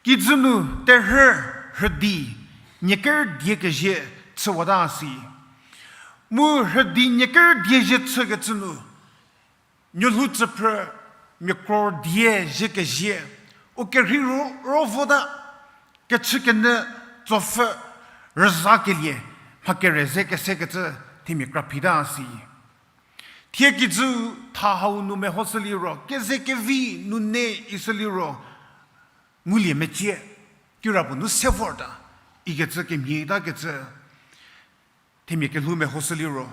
Kijü nu terhü rhüdi nie ker die kezhie chüwata si. Mu rhüdi nie ker die zhie chükecü nu, nuolhou tsüphrü mia kror die zhie kezhie, u kerhei ro, ro vota, kechükenyü tsopfü rüzakelie mha kere ze kesekecü themia kra phita si. Thie kijü tha hau nu mehoshü liro, keze kevi nune ishü liro, ngulie mecie, kirapuo nu se vorta, ikecü kemhie takecü, themia kelhou mehoshü liro,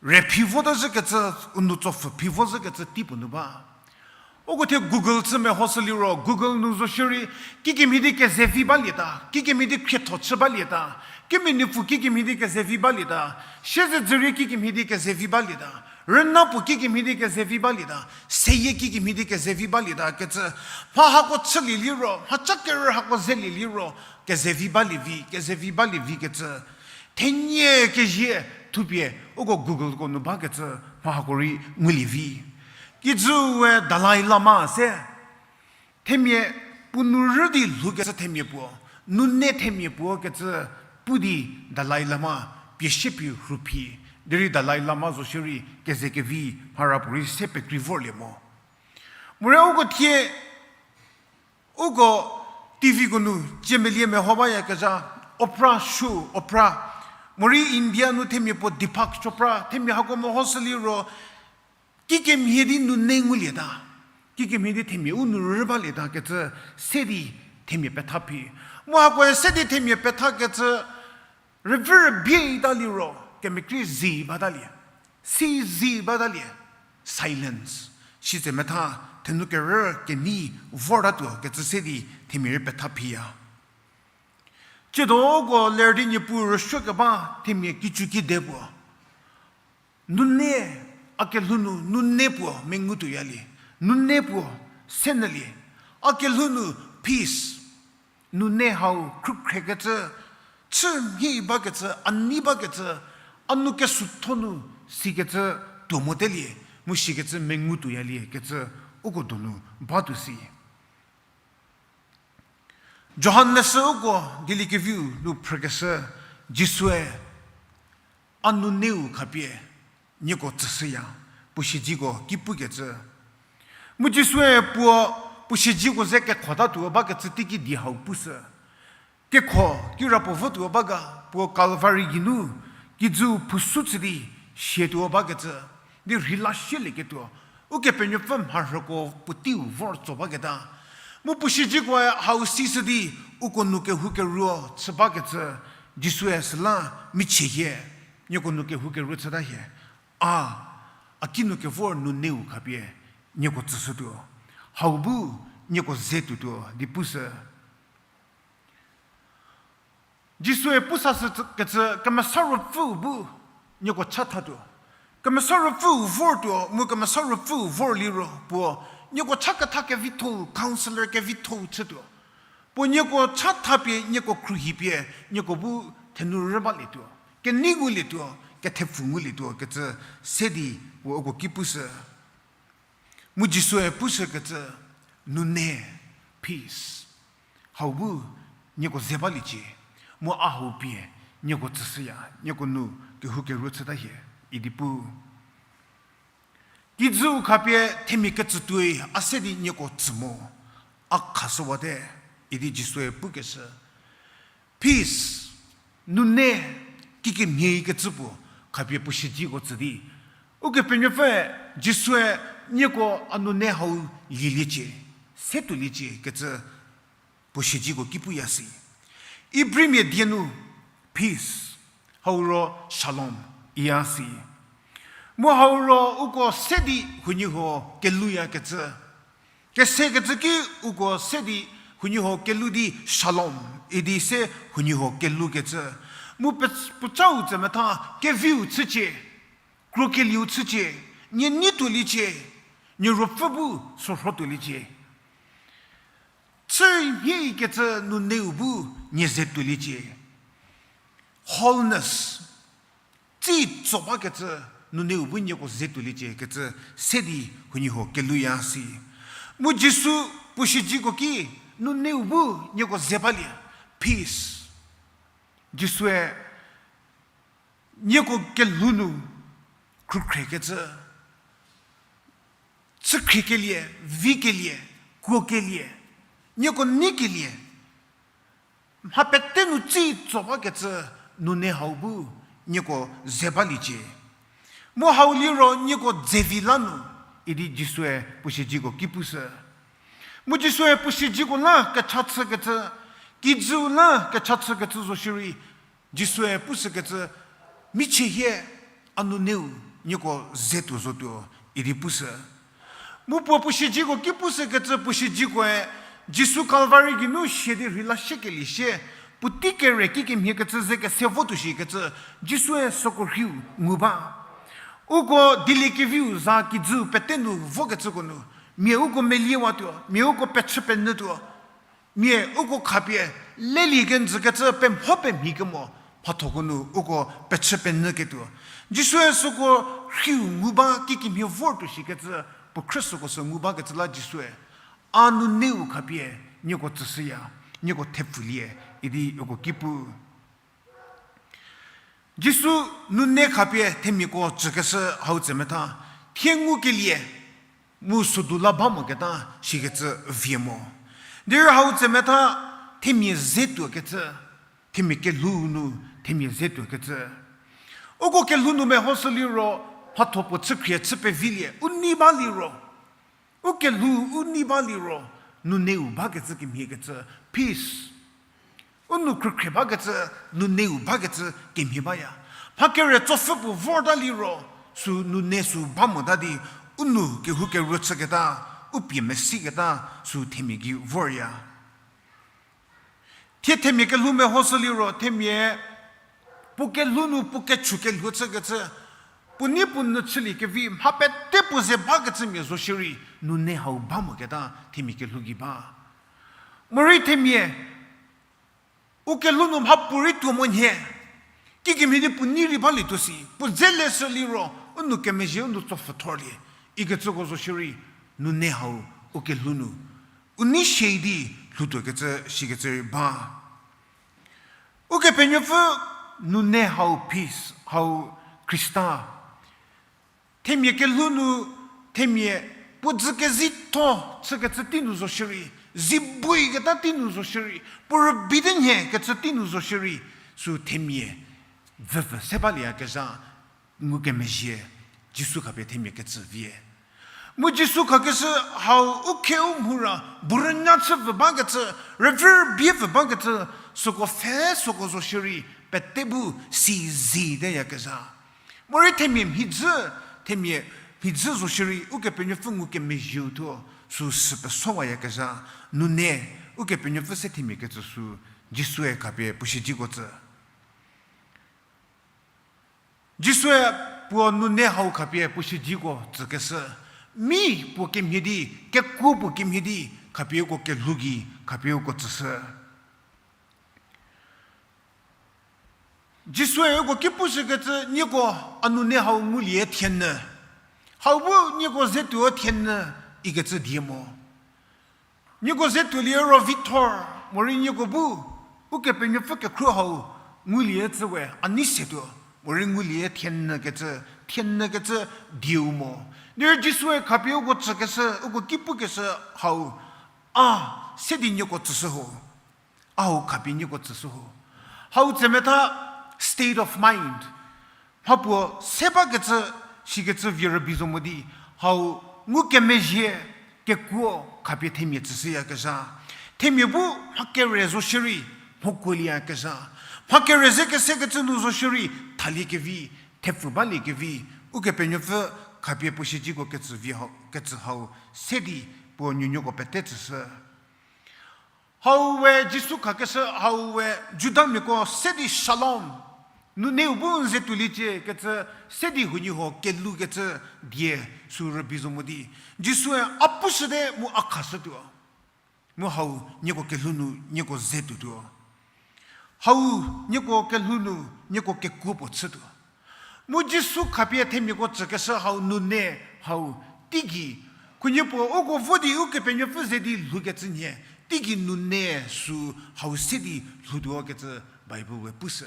re phi vota zhükecü, u nu tsopfü phi vo zhükecü teipuo nu ba. Uko thie Google chü mehoshü liro, Google nu zo shierei, kikemhie di kezevi balieta, kikemhie di khrietho chü balieta, kimia nuopfü kikemhie di kezevi balieta, siezedzürie kikemhie di kezevi balieta, rüna puo kikemhie di kezevi balieta, seyie kikemhie di kezevi balieta kecü, mha hako chülie liro, mha ca kerü hako zelie liro, kezevi balie vi, kezevi balie vi kecü, thenie kezie thupie uko Googleko nu bakecü mha hako rei ngulie vi. Kijüe Dalai Lama se, themia puo nu rü di lhoukecü themia puo, nune themia puo kecü pu di Dalai Lama pie sie phi rhu phi, derei Dalai Lama zo shierei keze kevi mhara puorei se pekrei vorlie mo. Morei uko thie, uko T Vko nu ciemelie meho bayakezha, Oprah show, Oprah. Morei India nu themia puo Deepak Chopra, themia hako mehoshü liro, kikemhie di nune ngulieta, kikemhie di themia u nu rü balieta kecü se di themia petha phi. Mu hakoe se di themia pethakecü, rüvü rübieta liro, kemekrei zi batalie, si zi batalie, silence. Sitse metha, thenu kerü kenei vortatuo kecü se di themia rei petha phiya. Tsiedo uko ler di Niepuu rüsuokeba themia kicu kide puo, nune, a kelhou nu nune puo mengu tuoyalie, nune puo senyülie, a kelhou nu peace, nune hau khrükhrekecü, chü mhie bakecü, a nei bakecü, a nu kesutho nu sikecü tuo motelie, mu sikecü mengu tuoyalie kecü uko donu batuo si. Johan leshü uko dieliekeviu nu phrükeshü, Jisue a nuneu khapie nieko tsüshüya, puo siedziko ki pukecü. Mu Jisue puo, puo siedziko ze kekhotatuo bakecü teiki die hau pushü. Kekho kirapuo votuo ba ga, puo Kalvari geinu kijüu phusu chü di sietuo bakecü, di rheila sielieketuo, Ukepenuopfü mharhüko puoteiu vor tso baketa. Mu puo siedzikoe hau sishü di uko nu kehoukeruo chü bakecü, Jisue süla michie hie, nieko nu kehoukeruo chüta hie. A, a kinu kevor nuneu khapie nieko tsüshütuo. Hau bu nieko ze tuotuo di pushü. Jisue pu sashü kecü Kemesa Ruopfüu bu nieko chathatuo. Kemesa Ruopfüu vortuo, mu Kemesa Ruopfüu vor liro puo nieko cha ketha kevitho-u, counselor kevitho-u chütuo. Puo nieko chathapie, nieko khruohipie, nieko bu thenu rü balietuo, kenei ngulietuo, kethepfu ngulietuo kecü se di puo uko ki pushü. Mu Jisue pushü kecü, nune, peace. Hau bu nieko ze baliecie, mu a hau pie nieko tsüshüya, nieko nu kehoukeruo chüta hie, idi pu. Kijüu khapie themia kecü tuoi a se di nieko tsü mo, a khashüwate, idi Jisue pukeshü. Peace, nune, kikemhie kecü puo khapie puo siedziko tsü di, Ukepenuopfü Jisue nieko a nune hau lieliecie, se tuoliecie kecü puo siedziko ki puya si. Ibrimia die nu peace, hau ro shalom iya si. Mu hau ro uko se di huoniehuo keluyakecü, kesekecü ki uko se di huoniehuo kelu di shalom idi se huoniehuo kelukecü. Mu pe-, puocau tsemetha keviu chücie, krokelieu chücie, nie nei tuoliecie, nie ruopfü bu sorho tuoliecie. Chü mhie kecü nuneu bu nie ze tuoliecie. Wholeness, tsi tso bakecü, Nuneu bu nieko ze tuoliecie kecü se di huoniehuo keluya si. Mu Jisu puo siedziko ki, nuneu bu nieko ze balie, peace. Jisue nieko kelhou nu khrükhriekecü, chükhriekelie, vikelie, kuokelie, nieko neikelie, mha pete nu tsi tso bakecü nune hau bu nieko ze baliecie. Mu hau liro nieko dzevi la nu, idi Jisue puo siedziko ki pushü. Mu Jisue puo siedziko la kecha chükecü, kijüu la kecha chükecü zo shierei, Jisue pushükecü, michie hie, a nuneu nieko ze tuo zotuo, idi pushü. Mu puo puo siedziko ki pushükecü puo siedzikoe, Jisu Kalvari geinu sia di rhei la shiekelie sie, puotei kere kikemhie kecü ze kese votuo shikecü, Jisue süko rhiu ngu ba. Uko dieliekeviu za kijüu pete nu vokecüko nu, mia uko meliewatuo, mia uko pechü penyütuo, mia uko khapie lelie kenjükecü pemho pemhie kemo, mhathoko nu uko pechü penyüketuo. Jisue süko rhiu ngu ba kikemhie vortuo shikecü, puo khrü süko sü ngu bakecü la Jisue, a nuneu khapie nieko tsüshüya, nieko thepfulie, idi uko ki pu. Jisu nune khapie themiako tsükeshü hau tsemetha, thie ngukelie, mu sodu la ba moketa shikecü vie mo. Derei hau tsemetha, themia ze tuokecü, themia kelhou nu, themia ze tuokecü. Uko kelhou nu mehoshü liro, mhatho puo chükhrie chü pevilie, u nei ba liro. U kelhou, u nei ba liro, nuneu bakecü kemhiekecü, peace. U nou khrükhrie bakecü, nuneu bakecü kemhie baya. Mha kere tsopfü puo vorta liro, sü nune sü ba mota di, u nou kehoukeru chüketa, u pie mesiketa, sü themia gei vorya. Thie themia kelhou mehoshü liro, themia puo kelhou nu puo kechu kelhou chükecü, puo nei puo nyü chüliekevi mha pete puo ze bakecümia zo shierei, nune hau ba moketa themia kelhou gei ba. Morei themia, u kelhou nu mhapuorei tuo mo nhie, kikemhie di puo nei rei balietuo si, puo dze leshü liro, u nou kemezhie u nou tsopfhü thorlie, ikecüko zo shierei, nune hau u kelhou nu, u nei shie di lhoutuokecü shikecü rei ba. Ukepenuopfü nune hau peace, hau Khrista. Themia kelhou nu, themia puo dzü kezitho chükecü tei nu zo shierei, zi buiketa tei nu zo shierei, puo rübei te nhie kecü tei nu zo shierei, sü themia vüvü se balieyakezha, ngukemezhie, Jisu khapie themia kecü vie. Mu Jisu khakeshü hau u kheu mhura, bu rünya chü vü bakecü, rüvü rübie vü bakecü, süko pfhe süko zo shierei, pete bu si zi teyakezha. Morei themia mhidzü, themia mhidzü zo shierei, Ukepenuopfü ngukemezhieu thuo, sü sü pesowayakezha, nune, Ukepenuopfü se themia kecü sü, Jisue khapie puo siedziko tsü. Jisue puo nune hau khapie puo siedziko tsükeshü, mi puo kemhie di, kekuo puo kemhie di, khapie uko kelhou gei, khapie uko tsüshü. Jisue uko ki pushükecü nieko a nune hau ngulie thienyü. Hau bu nieko ze tuo thienyü ikecü die mo. Nieko ze tuolie ro vithor, morei nieko bu, Ukepenuopfü kekhruo hau, ngulie tsü we, a nei se tuo, morei ngulie thienyü kecü, thienyü kecü dieu mo. Derei Jisue khapie uko tsükeshü, uko ki pukeshü hau, a, se di nieko tsüshü ho. A hau khapie nieko tsüshü ho. Hau tsemetha state of mind. Mhapuo se bakecü, shikecü vie rübei zo mo di, hau ngukemezhie kekuo khapie themia tsüshüyakezha. Themia bu mha kere zo shierei, mhokuolieyakezha. Mha kere ze kesekecü nu zo shierei, thaliekevi, thepfu baliekevi, Ukepenuopfü khapie puo siedziko kecü vi hau, kecü hau, se di puo nuonuoko pete tsüshü. Hau we Jisu khakeshü hau we Judamiako se di shalom. Nuneu bu n ze tuoliecie kecü se di huoniehuo kelhoukecü die sü rübei zo mo di. Jisue a pushüte mu a khashütuo. Mu hau nieko kelhou nu nieko ze tuotuo. Hau nieko kelhou nu nieko kekuo puo chütuo. Mu Jisu khapie themiako tsükeshü hau nune hau teigei. Khunhie puo uko vo di Ukepenuopfü ze di lhoukecü nhie, teigei nune sü hau se di lhoutuo kecü Bible we pushü.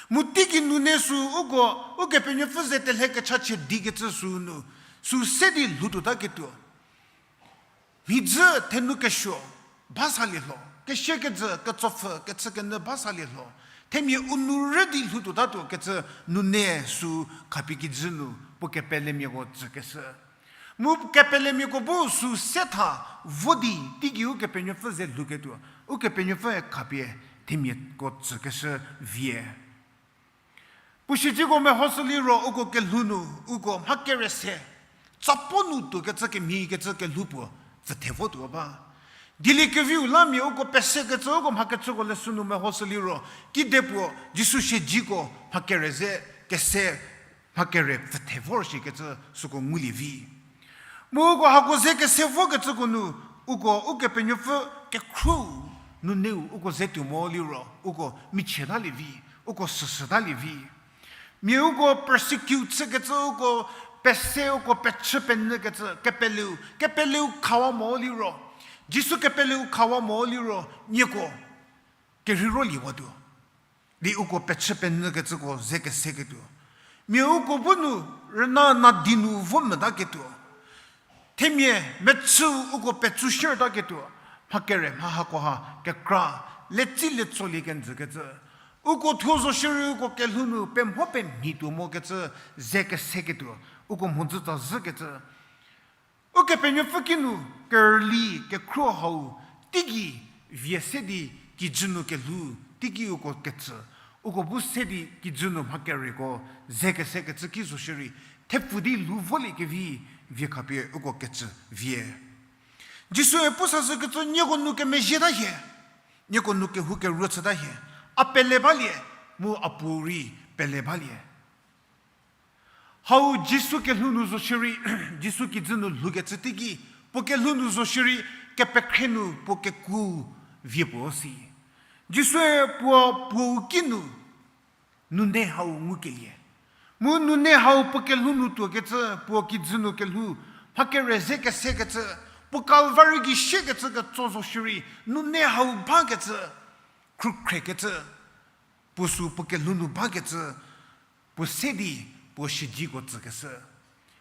Mu teigei nune sü uko Ukepenuopfü ze telhe kechachie di kecü sü nu, sü se di lhoutuotaketuo. Mhidzü thenu kesuo ba salie lho, kesiekejü, ketsopfü, kechükenyü ba salie lho, themia u nu rü di lhoutuotatuo kecü nune sü khapie kijü nu puo kepelemiako tsükeshü. Mu kepelemiako bu sü se tha vo di teigei Ukepenuopfü ze lhouketuo, Ukepenuopfü khapie themiako tsükeshü vie. Puo siedzeko mehoshü liro uko kelhou nu, uko mha kere se, tsapo nu tuokecü kemhie kecü kelhou puo pfüthe votuo ba. Dieliekeviu la mia uko pesekecü uko mha kecüko leshü nu mehoshü liro, kedipuo Jisu siedzeko mha kere ze kese, mha kere pfüthe vor shikecü süko ngulie vi. Mu uko hako ze kese vokecüko nu, uko Ukepenuopfü kekhruou nuneu uko ze tuo mo liro, uko michietalie vi, uko süsütalie vi. Mia uko persecute chükecü, uko pese, uko pechü penyükecü, kepeleu, kepeleu khawa mo liro, Jisu kepeleu khawa mo liro, nieko kerhei roliewatuo di uko pechü penyükecüko ze keseketuo. Mia uko bu nu rüna nadi nu vo metaketuo. Themia mechü uko petsu shiertaketuo. Mha kere mha hakoha kekra, letsi letsolie kenjükecü. Uko thuo zo shierei uko kelhou nu pemho pemhie tuo mokecü ze keseketuo. Uko mhodzü tsazhükecü. Ukepenuopfü kinu kerüli kekhruo hau teigei vie se di kijü nu kelhou, teigei uko ketsü, uko bu se di kijü nu mha kereko ze kesekecü ki zo shierei, thepfu di lhou voliekevi vie khapie uko ketsü vie. Jisue pu sazhükecü nieko nu kemezhieta hie, nieko nu kehou keruo chüta hie, a pele balie, mu a puo rei pele balie. Hau Jisu kelhou nu zo shierei, Jisu kijü nu lhoukecü teiki, puo kelhou nu zo shierei, kepekhre nu puo kekuo vie puo si. Jisue puo puou kinu nune hau ngukelie. Mu nune hau puo kelhou nu tuokecü, puo kijü nu kelhou, mha kere ze kesekecü, puo Kalvari gei siekecü ketso zo shierei, nune hau bakecü, khrukhrekecü, puo sü puo kelhou nu bakecü, puo se di puo siedzeko tsükeshü.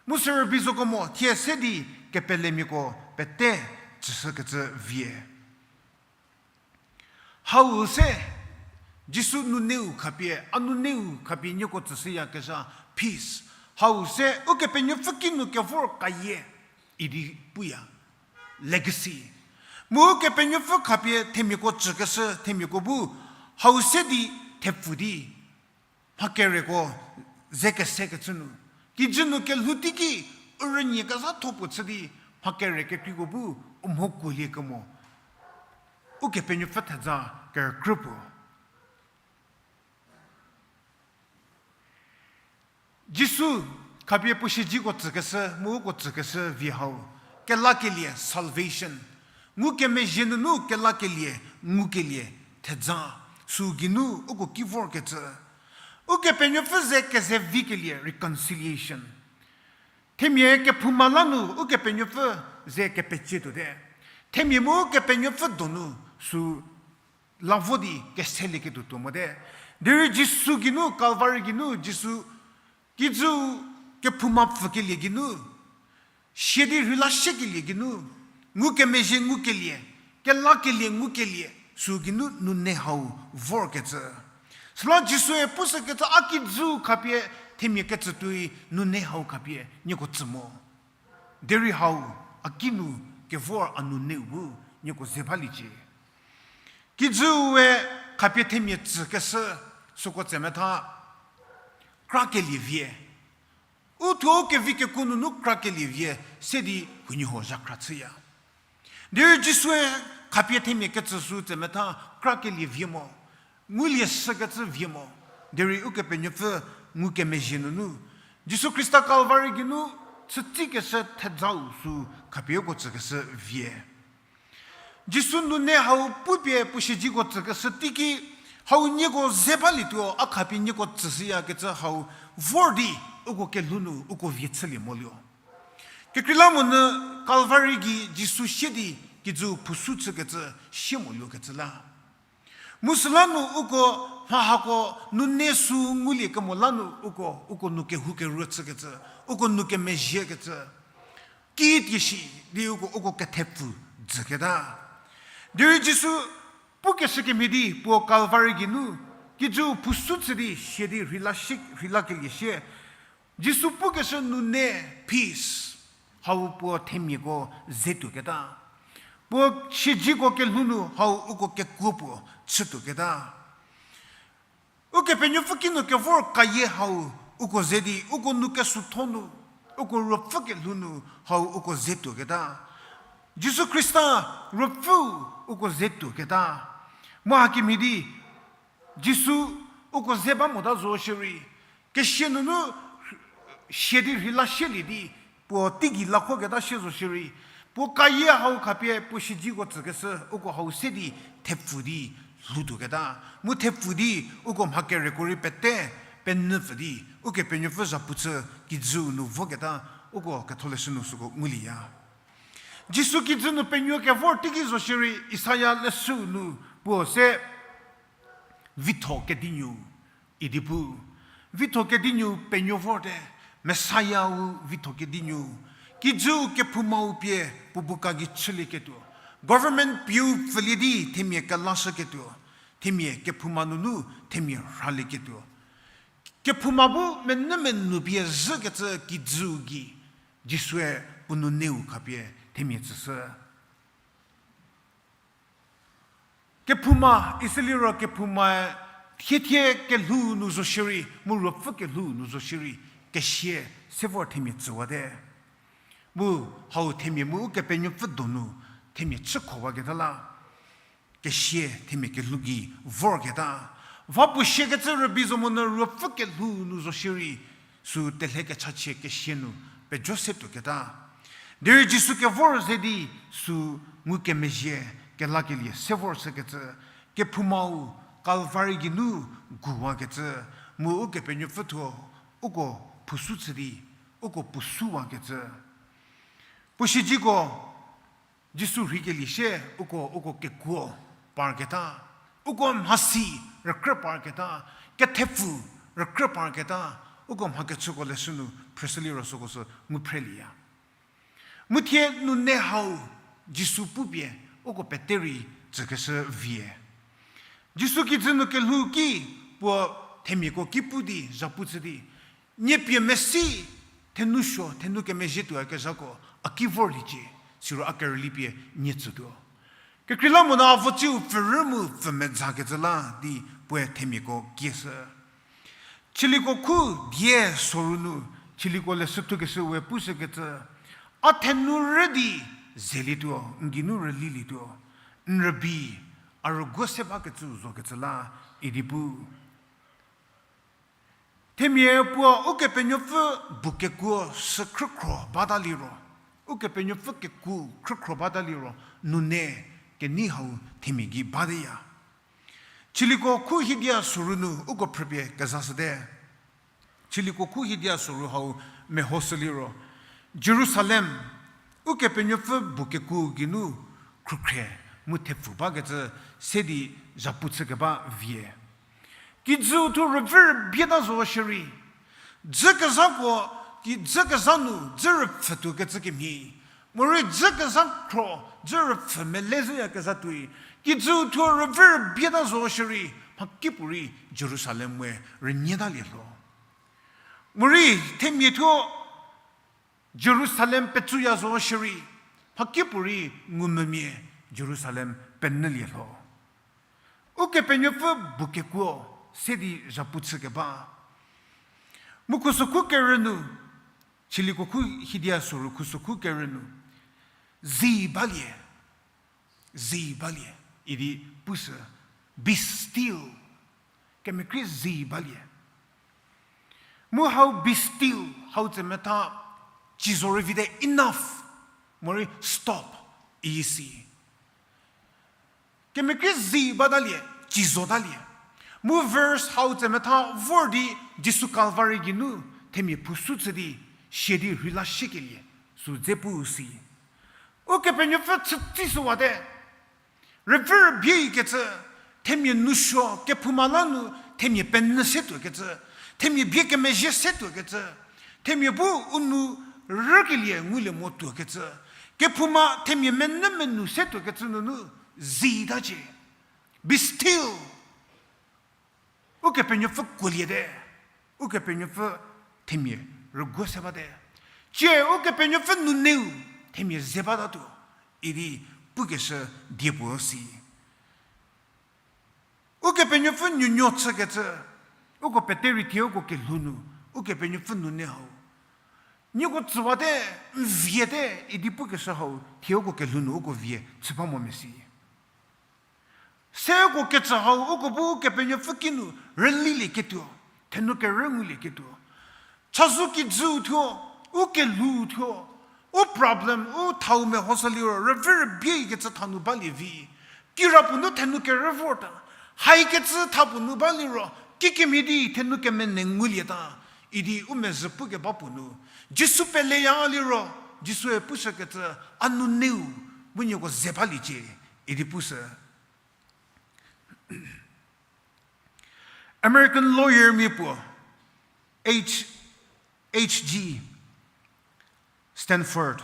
Mu sürübei zoko mo, thie se di kepelemiako pete tsüshükecü vie. Hau se, Jisu nuneu khapie, a nuneu khapie nieko tsüshüyakezha, peace. Hau se, Ukepenuopfü kinu kevor kayie, idi puya. Legacy. Mu Ukepenuopfü khapie themiako tsükeshü, themiako bu, hau se di thepfu di, mha kereko ze kesekecü nu. Kijü nu kelhou teiki, u rünie kezhatho puo chü di, mha kere kekreiko bu, u mho kuolie kemo. Ukepenuopfü thedza kerükrü puo. Jisu khapie puo siedzeko tsükeshü, mu uko tsükeshü vie hau. Kelakelie, salvation. Ngukemezhie nunu kelakelie, ngukelie, thedza. Sü geinu uko ki vorkecü. Ukepenuopfü ze keze vikelie, reconciliation. Themia kephouma la nu Ukepenuopfü ze kepecie tuote. Themia mu Ukepenuopfü donu sü la vo di keselieketuo tuo mote. Derei Jisu geinu, Kalvari geinu, Jisu kijü kephouma pfükelie geinu, sia di rheila siekelie geinu, ngukemezhie ngukelie, kelakelie ngukelie, sü geinu nune hau vorkecü. Süla Jisue pushükecü a kijü khapie themia kecü tuoi nune hau khapie nieko tsü mo. Derei hau a kinu kevor a nuneu bu nieko ze baliecie. Kijüue khapie themia tsükeshü süko tsemetha krakelie vie. U thuo kevi kekuo nunu krakelie vie se di huoniehuo zhakhra chüya. Derei Jisue khapie themia kecü sü tsemetha krakelie vie mo. Ngulie shükecü vie mo. Derei Ukepenuopfü ngukemezhie nunu, Jisu Khrista Kalvari geinu chütsikeshü thedzau sü khapie uko tsükeshü vie. Jisu nune hau pupie puo siedzeko tsükeshü teiki, Hau nieko ze balietuo, a khapie nieko tsüshüyakecü hau vor di, uko kelhou nu uko vie chülie moluo. Kekreilamonyü Calvary gei Jisu sie di kijüu phusu chükecü sie moluokecü la. Mu süla nu uko mha hako nune sü ngulie kemo la nu uko, uko nu kehoukeruo chükecü, uko nu kemezhiekecü. Ki tieshi di uko, uko kethepfu dzüketa. Derei Jisu pukeshü kemhie di puo Calvary geinu, kijüu phusu chü di sie di rheila shi, rheila kelie sie. Jisu pukeshü nune, peace, hau puo themiako ze tuoketa. Puo siedziko kelhou nu hau uko kekuo puo chütuoketa. Ukepenuopfü kinu kevor kayie hau uko ze di, uko nu kesutho nu, uko ruopfü kelhou nu hau uko ze tuoketa. Jisu Khrista ruopfüu uko ze tuoketa. Mu hakemhie di, Jisu uko ze ba mota zo shierei, kesia nunu sie di rheila shielie di, puo teigei lakhoketa sie zo shierei, puo kayie hau khapie puo siedziko tsükeshü uko hau se di thepfu di lhoutuoketa. Mu thepfu di uko mha kereko rei pete penyüpfü di, Ukepenuopfü zhapu chü kijüu nu voketa, uko ketholeshü nu süko ngulieya. Jisu kijü nu penuo kevor teiki zo shierei Isaia leshüu nu puo se vitho kedinuo idi pu. Vitho kedinuo penuo vorte, Messiah-u vitho kedinuo. Kijüu kephoumau pie puo bu ka gei chülieketuo. Government pieu pfülie di themia kelashüketuo. Themia kephouma nunu themia rhalieketuo. Kephouma bu menü menu pie zhükecü kijüu gei, Jisue puo nuneu khapie themia tsüshü. Kephouma, isüliro kephoumae thiethie kelhou nu zo shierei, mu ruopfü kelhou nu zo shierei, kesia se vor themia tsüwate. Mu hau themia mu Ukepenuopfü donu themia chükho waketa la, kesia themia kelhou gei vorketa. Va puo siakecü rübei zo monyü ruopfü kelhou nu zo shierei, sü telhe kechachie kesia nu pejo se tuoketa. Derei Jisu kevor ze di sü ngukemezhie kelakelie se vor shükecü, kephoumau Calvary geinu guwakecü, mu Ukepenuopfü thuo uko phusu chü di, uko pusuwakecü. Puo siedziko Jisu rheikelie sie uko, uko kekuo parketa, uko mhasi rükrü parketa, kethepfu rükrü parketa, uko mha kechüko leshü nu phrüshüliro süko sü ngu phrelieya. Mu thie nune hau Jisu pupie uko pete rei tsükeshü vie. Jisu kijü nu kelhou ki puo themiako ki pu di zhapu chü di, nie pie mesi, thenu suo, thenu kemezhie tuoyakezhako a ki vorliecie, siro a kerüli pie nie tsütuo. Kekreilamonyü a vo tsiu pfürü mu pfümezakecü la di puoe themiako kieshü. Chüliko khu die soru nu, chüliko leshü thukeshü we pushükecü, a thenu rü di zelietuo, n geinu rülilietuo, n rübei a rüguo se bakecü zokecü la idi pu. Themia puo Ukepenuopfü bu kekuo sü khrükhro bata liro, Ukepenuopfü kekuo khrükhro bata liro, nune kenei hau themia gei bateya. Chüliko khu hiedia soru nu uko phrüpie kezashüte. Chüliko khu hiedia soru hau mehoshüliro, Jerusalem, Ukepenuopfü bu kekuo geinu khrükhre mu thepfu bakecü se di zhapu chükeba vie. Kijüu thuo rüvü rübieta zo shierei, dzükezhako, ki dzükezha nu dzü rüpfhütuokecü kemhie, morei dzükezha khro dzü rüpfhü mele zhüyakezha tuoi, kijüu thuo rüvü rübieta zo shierei, mhakipuorei Jerusalem we rünyietalie lho. Morei themia thuo Jerusalem petsuya zo shierei, mhakipuorei ngumvümia Jerusalem penyülie lho. Ukepenuopfü bu kekuo se di zhapu chükeba. Mu khusokhu kerü nu, chüliko khu hiedia soru khusokhu kerü nu, zi balie, zi balie idi pushü, be still. Kemekhrie zi balie. Mu hau be still, hau tse metha, cizo rüvite enough, morei stop, isi. Kemekhrie zi batalie, cizotalie. Mu verse hau tsemetha vor di Jisu Calvary geinu themia phusu chü di sia di rheila shiekelie sü dze pu si. Ukepenuopfü chütsishüwate. Rüvü rübei kecü, themia nousuo kephouma la nu themia penyü se tuokecü, themia bie kemezhie se tuokecü, themia bu u nu rükelie ngulie mo tuokecü, kephouma themia menyü menu se tuokecü nunu zitacie. Be still. Ukepenuopfü kuoliete, Ukepenuopfü themia rüguo se bate. Cie Ukepenuopfü nuneu themia ze batatuo, idi pukeshü die puo si. Ukepenuopfü nuonuo chükecü, uko pete rei thie uko kelhou nu, Ukepenuopfü nune hau. Nieko tsüwate, n viete, idi pukeshü hau, thie uko kelhou nu uko vie chü ba mo mesi. Se uko kecü hau uko bu Ukepenuopfü kinu rülilieketuo, thenu kerü ngulieketuo. Chazou kijüu thuo, u kelhou thuo, u problem, u thau mehoshü liro, rüvü rübei kecü thanu balie vi. Kirapuo nu thenu kerü vorta. Haikecü thapuo nu ba liro, kikemhie di thenu kemenei ngulieta. Idi u mezhü pukeba puo nu, Jisu peleya liro, Jisue pushükecü, a nuneu, bu nieko ze baliecie, idi pushü. American lawyermia puo, H, H G Stanford,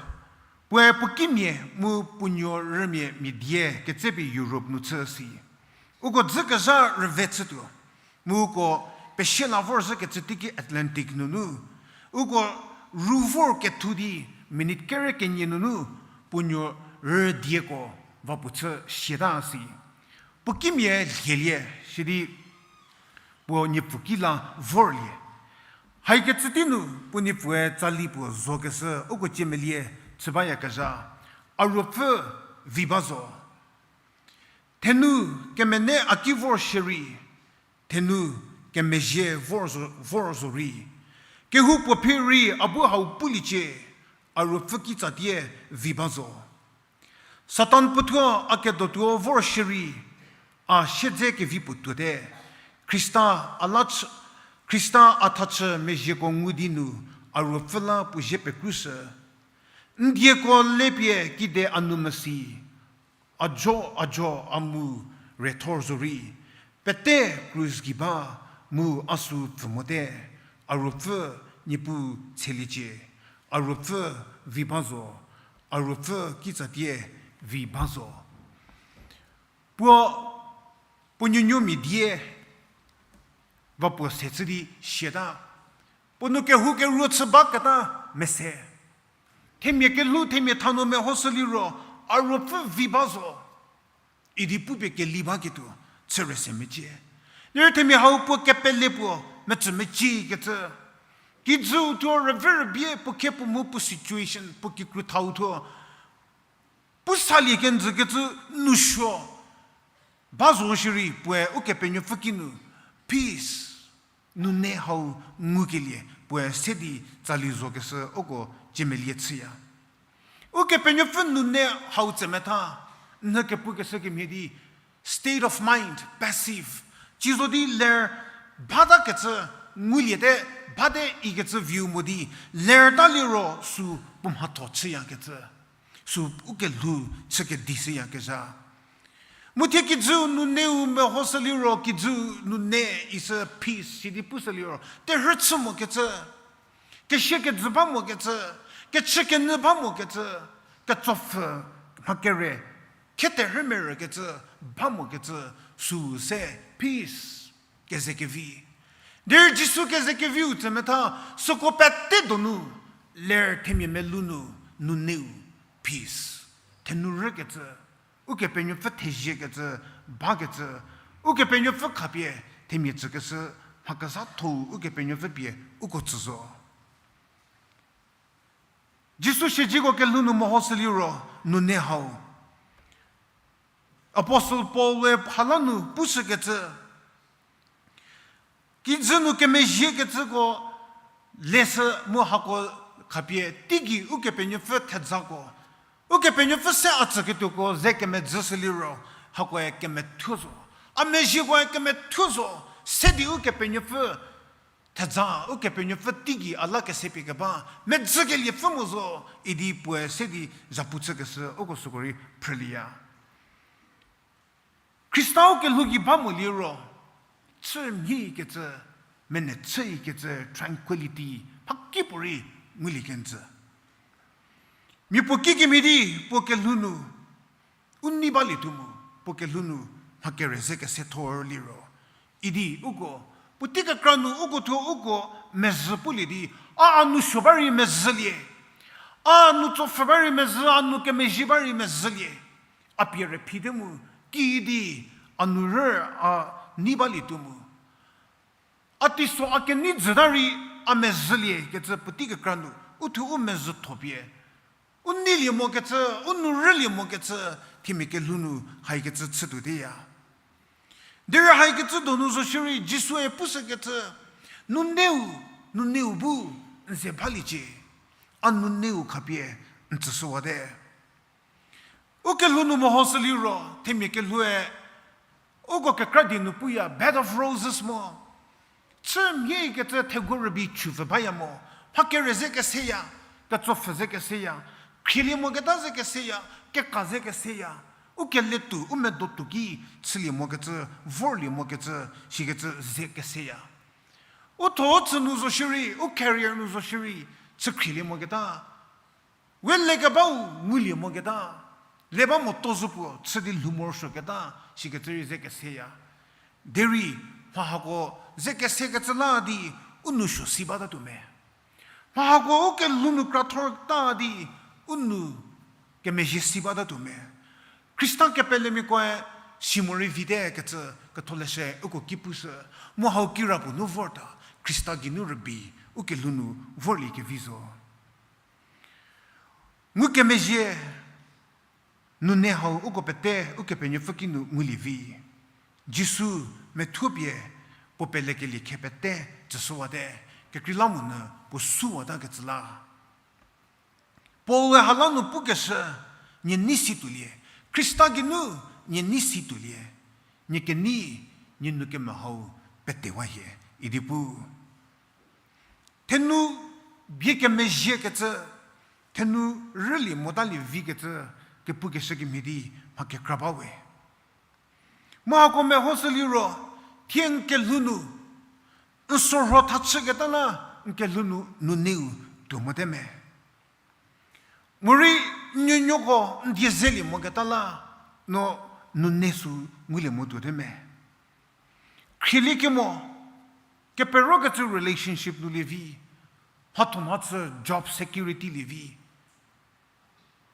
puoe puo kimia mu puo nuo rümia mia die ketsepie Europe nu chü si. Uko dzükezha rüve chütuo. Mu uko pesie la vorzhükecü teiki Atlantic nunu, uko ru vor kethu di minute kere kenie nunu puo nuo rüdieko va puo chü siata si. Puo kimia lhielie sidi puo niepfu ki la vorlie. Haikecü tei nu puo niepfue tsali puo zokeshü uko ciemelie chü bayakezha, a ruopfü vi ba zo. Thenu kemene a ki vor shierei, thenu kemezhie vor zo, vor zorei, kehoupuo phi rei a bu hau puliecie, a ruopfü kitsatie vi ba zo. Satan puothuo a kedotuo vor shierei, a siedze kevi puo tuote. Khrista a la chü, Khrista a thachü mezhieko ngu di nu, a ruopfü la puo zie pekrushü. N dieko lepie kide a nu mesi, a jo a jo a mu rethor zorei, pete krus gei ba mu a sü pfü mote, a ruopfü Niepuu tsheliecie, a ruopfü vi ba zo, a ruopfü kitsatie vi ba zo. Puo, puo nuonuomia die va puo se chü di siata. Puo nu kehou keruo chü baketa mese. Themia kelhou, themia thanu mehoshü liro, a ruopfü vi ba zo. Idi pupie keli baketuo, chüre se mecie. Derei themia hau puo kepele puo, metsü meciekecü. Kijüu thuo rüve rübie puo khe puo mu puo situation, puo kikru thau thuo. Pu salie kenjükecü nousuo. Ba zo shierei puoe Ukepenuopfü kinu, peace, nune hau ngukelie puoe se di tsali zokeshü uko ciemelie chüya. Ukepenuopfü nune hau tsemetha, nhü kepukeshü kemhie di, state of mind, passive. Ci zo di ler batakecü nguliete, bate ikecü view mo di, ler ta liro sü puo mhatho chüyakecü. Sü u kelhou chü kedi shüyakezha. Mu thie kijü nuneu mehoshü liro kijü nune isü peace sidi pushü liro terhü chü mokecü, kesie kejü ba mokecü, kechü kenyü ba mokecü, ketsopfü mha kere, khe terhü merükecü ba mokecü, sü se peace, kezekevi. Derei Jisu kezekeviu tsemetha, süko pete donu, ler themia melou nu, nuneu, peace, thenu rükecü, Ukepenuopfü theziekecü, bakecü, Ukepenuopfü khapie themia tsükeshü, mha kezhatho-u Ukepenuopfü pie uko tsü zo. Jisu siedzeko kelhou nu mehoshü liro, nune hau. Apostle Paul-e hala nu pushükecü, kijü nu kemezhiekecüko leshü mu hako khapie teigei Ukepenuopfü thejako, Ukepenuopfü se a tsüketuoko ze kemedzüshü liro, hakoe kemethuo zo. A mezhiekoe kemethuo zo. Se di Ukepenuopfü thedza, Ukepenuopfü teigei a la kese pie keba, medzükeliepfü mo zo, idi puoe se di zhapu chükeshü uko süko rei phrülieya. Khrista ukelhou gei ba mo liro, chü mhiekecü, mene chüikecü tranquility, mhakipuorei ngulie kenjü. Mia puo kikemhie di, puo kelhou nu, u nei balietuo mu, puo kelhou nu, mha kere ze kese thor liro. Idi uko, puotei kekra nu uko thuo uko mezhü pulie di, a a nou suo ba rei mezhülie. A nou tsopfhü ba rei mezhü, a nou kemezhie ba rei mezhülie. A pie rüphi te mu, kiüdi, a nou rü, a nei balietuo mu. A teiso a kenei jüta rei a mezhülie kecü puotei kekra nu, u thuo u mezhütho pie. U neilie mokecü, u nou rülie mokecü, themia kelhou nu haikecü chütuoteya. Derei haikecü donu zo shierei Jisue pushükecü, nuneu, nuneu bu n ze baliecie, a nuneu khapie n tsüshüwate. Ukelhou nu mehoshü liro, themia kelhoue, uko kekra die nu puya, bed of roses mo. Chü mhiekecü theguo rübei chüpfü baya mo, mha kere ze keseya, ketsopfü ze keseya, khrielie moketa ze keseya, keka ze keseya, u keletuo, u medotuo ki chülie mokecü, vorlie mokecü, sikecü ze keseya. U tho u tsü nu zo shierei, u career nu zo shierei, chü khrielie moketa. We lekebau ngulie moketa, le ba moto zo puo chü di lhou morosuoketa, sikecü rei ze keseya. Derei, mha hako ze kesekecü la di, u nou suo si batatuo me. Mha hako u kelhou nu krathorta di, u nou kemezhie si batatuo me. Khrista kepelemiakoe si morei vite kecü ketholeshü uko ki pushü, mu hau kirapuo nu vorta, Khrista geinu rübei, u kelhou nu vorlie kevi zo. Ngukemezhie, nune hau uko pete Ukepenuopfü kinu ngulie vi. Jisu methuopie puo pelekelie khe pete tsüshüwate, kekreilamonyü puo suwatakecü la. Paul-e hala nu pukeshü, nie nei si tuolie, Khrista geinu nie nei si tuolie, nie kenei, nie nou kemvü hau petewa hie, idi pu. Thenu bie kemezhiekecü, thenu rülie motalie vikecü, kepukeshü kemhie di mha kekra ba we. Mu hako mehoshü liro, thie n kelhou nu, n sorho thachüketa la, n kelhou nu nuneu tuo mote me. Morei n nuonuoko n die zelie moketa la, no nune sü ngulie mo tuote me. Khrielie kemo, keperokecü relationship nu lievi, mhatho mhachü job security lievi.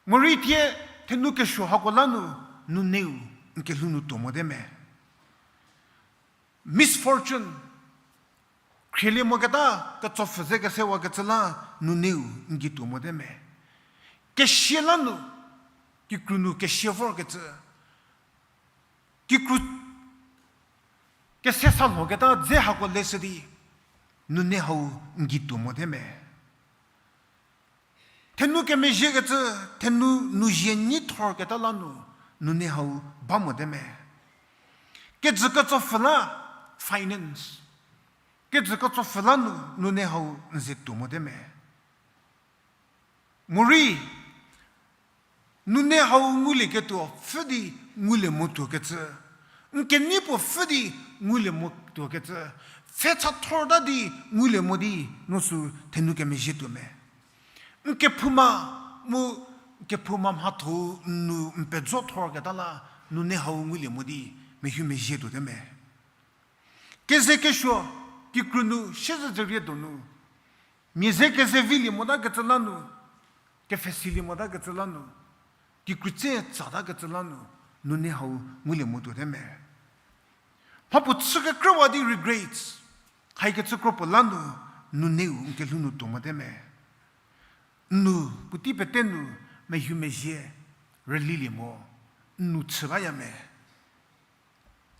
Morei thie thenu kesuo hako la nu, nuneu n kelhou nu tuo mote me. Misfortune, khrielie moketa, ketsopfü ze kesewakecü la, nuneu n gei tuo mote me. Kesia la nu, kikru nu kesia vorkecü, kikru kese sa lhoketa dze hako leshü di, nune hau n gei tuo mote me. Thenu kemezhiekecü, thenu nu zie nyi thorketa la nu, nune hau ba mote me. Kejü ketsopfü la, finance. Kejü ketsopfü la nu, nune hau n ze tuo mote me. Morei, nune hau ngulieketuo pfhü di ngulie mo tuokecü. N kenei puo pfhü di ngulie mo tuokecü. Pfhe cha thorta di ngulie mo di no sü thenu kemezhie tuo me. N kephouma mu, n kephouma mhatho-u n nu n pejo thorketa la, nune hau ngulie mo di, mehumezhie tuote me. Keze kesuo, kikru nu, siezedzürie donu. Mia ze keze vilie motakecü la nu, kepfhesilie motakecü la nu, kikru tse tsatakecü la nu, nune hau ngulie mo tuote me. Mhapuo chü kekrüwa di regrets, haikecü kropuo la nu, nuneu n kelhou nu tuo mote me. N nu, puotei pete nu, mehumezhie, rülilie mo, n nu chü baya me.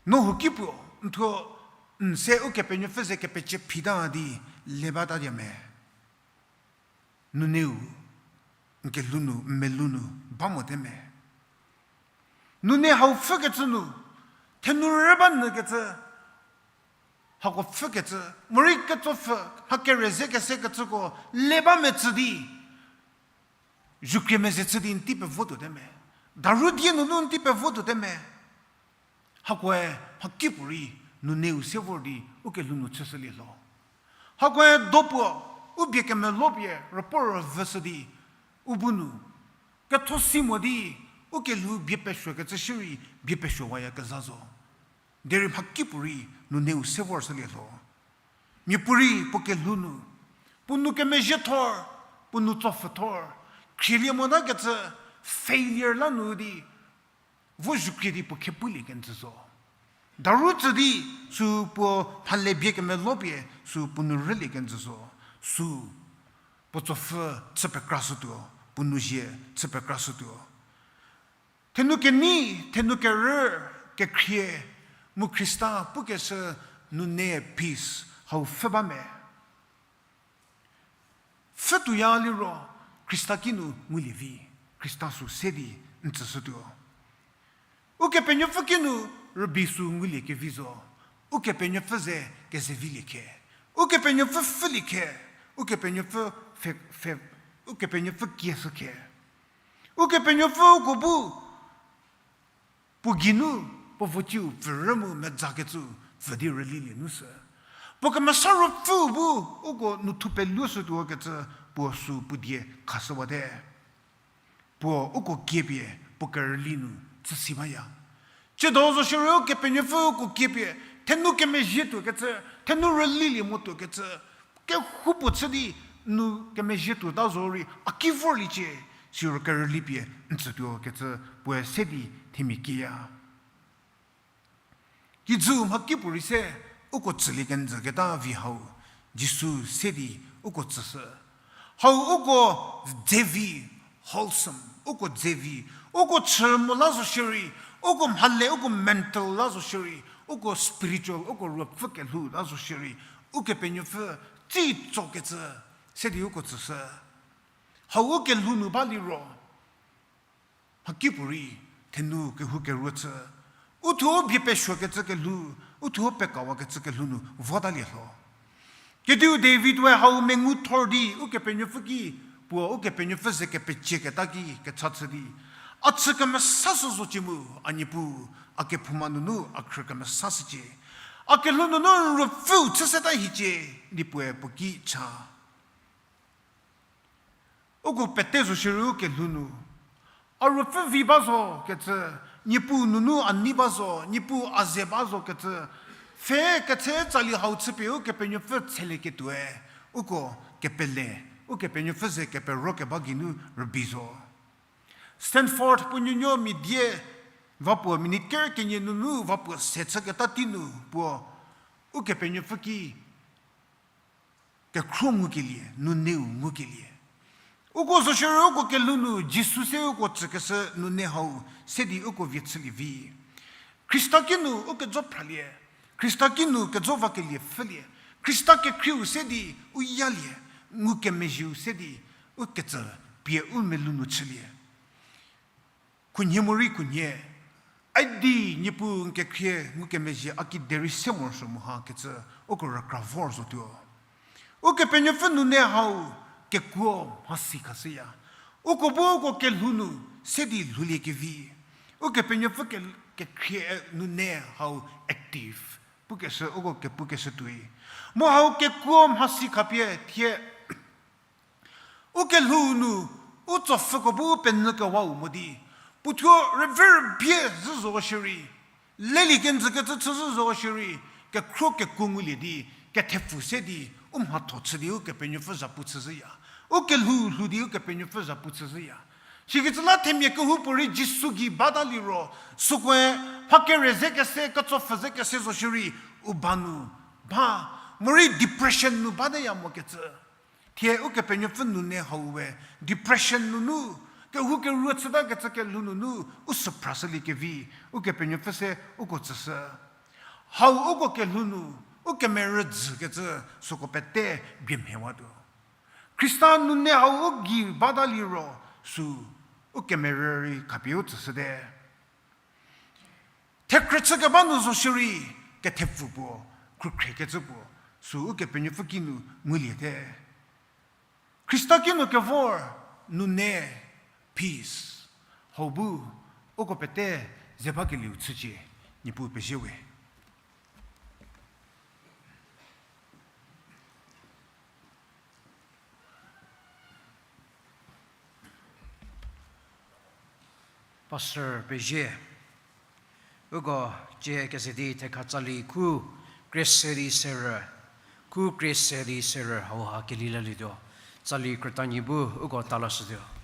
No huoki puo, n thuo, n se Ukepenuopfü ze kepecie phita di, le batadia me. Nuneu, n kelhou nu, n melou nu, ba mote me. Nune hau pfhükecü nu, thenu rü ba nyükecü, Hako pfhükecü, morei ketsopfü, mha kereze kese kecüko, le ba metsü di, zhukrie meze chü di n tei pevo tuote me. Daru die nunu n tei pevo tuote me. Hakoe mhakipuorei nuneu se vor di ukelhou nu chüshülie lho. Hakoe dopuo, u bie kemelopie rüpuo rüvüshü di, u bu nu ketho si mo di, ukelhou bie pesuokecü shierei bie pesuowayakezha zo. Derei mhakipuorei nuneu se vorshülie lho. Miapuorei puo kelhou nu, puo nou kemezhie thor, puo nou tsopfü thor, khrielie motakecü failure la nu di, vo zhukrie di puo khe pulie kenjü zo. Daru tsü di, sü puo mhale bie kemelopie, sü puo nu rülie kenjü zo. Sü puo tsopfü chü pekrashütuo, puo nou zie chü pekrashütuo. Thenu kenei, thenu kerü, kekhrie, mu Khrista pukeshü nune peace hau pfhü ba me. Pfhü tuoya liro, Khrista kinu ngulie vi, Khrista sü se di n tsüshütuo. Ukepenuopfü kinu rübei sü ngulie kevi zo, Ukepenuopfü ze kezevilie khe, Ukepenuopfü pfhülie khe, Ukepenuopfü pfhe, pfhe, Ukepenuopfü kieshü khe. Ukepenuopfü uko bu puo geinu, puo vociu pfürü mu medzakecü pfü di rülilie nu sü. Puo Kemesa Ruopfüu bu uko nu thu peluoshütuo kecü puo sü puo die khashüwate. Puo uko kiepie puo kerüli nu chüsi baya. Tsiedo zo shierei Ukepenuopfü uko kiepie, thenu kemezhie tuokecü, thenu rülilie mo tuokecü, kehoupuo chü di nu kemezhie tuota zo rei a ki vorliecie, siro kerüli pie n tsütuo kecü puoe se di themia kiya. Kijü mhakipuorei se uko tsülie kenjü keta vi hau, Jisu se di uko tsüshü. Hau uko dzevi, wholesome, uko dzevi, uko chü mo la zo shierei, uko mhale, uko mental la zo shierei, uko spiritual, uko ruopfü kelhou la zo shierei, Ukepenuopfü tsei tsokecü se di uko tsüshü. Hau u kelhou nu ba liro, mhakipuorei, thenu kehou keruo chü, u thuo bie pesuokecü kelhou, u thuo pekawakecü kelhou nu votalie lho. Kediu David we hau mengu thor di Ukepenuopfü ki, puo Ukepenuopfü ze kepecieketa ki kecha chü di, a chü kemesashü zocü mu, a Niepuu, a kephouma nunu a khrü kemesashücie. A kelhou nunu n ruopfüu chüseta hiecie, di puoe puo ki cha. Uko pete zo shierei u kelhou nu, a ruopfü vi ba zo kecü, Niepuu nunu a nei ba zo, Niepuu a ze ba zo kecü, pfhe ketse tsali hau chüpie Ukepenuopfü tselieketuoe, uko kepele, Ukepenuopfü ze kepero keba geinu rübei zo. Stanford puo nuonuo mia die va puo minute ker kenie nunu va puo se chüketa tei nu puo Ukepenuopfü ki kekhro ngukelie, nuneu ngukelie. Uko zo shierei uko kelhou nu Jisu se uko tsükeshü nune hau se di uko vie chülie vi. Khrista kinu u kejo phralie, Khrista kinu kejo vakelie pfhülie, Khrista kekhrieu se di u yalie, ngukemezhieu se di u ketsü pie u melou nu chülie. Khunhie morei khunhie, a di Niepuu n kekhrie ngukemezhie a kiderei se morosuo mo ha kecü uko rükra vor zotuo. Ukepenuopfü nune hau kekuo mhasi khashüya. Uko bu uko kelhou nu se di lhoulie kevi. Ukepenuopfü ke-, kekhrie nune hau active pukeshü, uko kepukeshü tuoi. Mu hau kekuo mhasi khapie thie u kelhou nu, u tsopfhüko bu penyü kewau mo di, puothuo rüvü rübie zhü zo shierei, lelie kenjü kecü chü zhü zo shierei, kekhro kekuo ngulie di, kethepfu se di, u mhatho chü di Ukepenuopfü zhapu chüzhüya. U kelhou lhou di Ukepenuopfü zhapu chüzhüya. Sikecü la themia kehoupuorei Jisu gei bata liro, sükoe mha kere ze kese, ketsopfhü ze kese zo shierei, u ba nu, ba, morei depression nu bateya mokecü. Thie Ukepenuopfü nune hau we, depression nunu, kehoukeruo chüta kecü kelhou nunu, u süphrashülie kevi, Ukepenuopfü se uko tsüshü. Hau uko kelhou nu, u kemerü jü kecü süko pete bie mhewatuo. Khrista nune hau u gei bata liro, sü u kemerü rei khapie u tsüshüte. Thekhrü chü keba nu zo shierei, kethepfu puo, khrükhriekecü puo, sü Ukepenuopfü kinu nguliete. Khrista kinu kevor, nune, peace. Hau bu, uko pete ze bakelieu chücie, Niepuu pezie we. Pastor pezie, uko cie keze di thekha tsali khu krie se di serü, khu krie se di serü hauha kelilalietuo, tsali krütanyi bu uko talashütuo.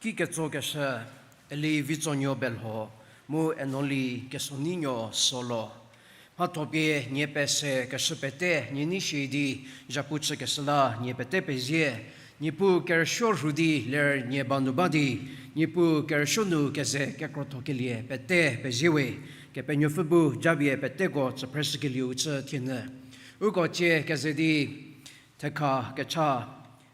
Ki ketsokeshü, Eli Vitsonuo Belho, mu Enoli Kesonienuo Solo. Mhathopie nie pese keshü pete nie nei shie di, zhapu chükeshü la nie pete pezie, Niepuu kerüsuo rhu di ler nie ba nu ba di, Niepuu kerüsuo nu keze kekrothokelie pete pezie we, Kepenuopfü bu japie peteko tsüphreshükelieu chü thienyü. Uko tie keze di thekha kecha,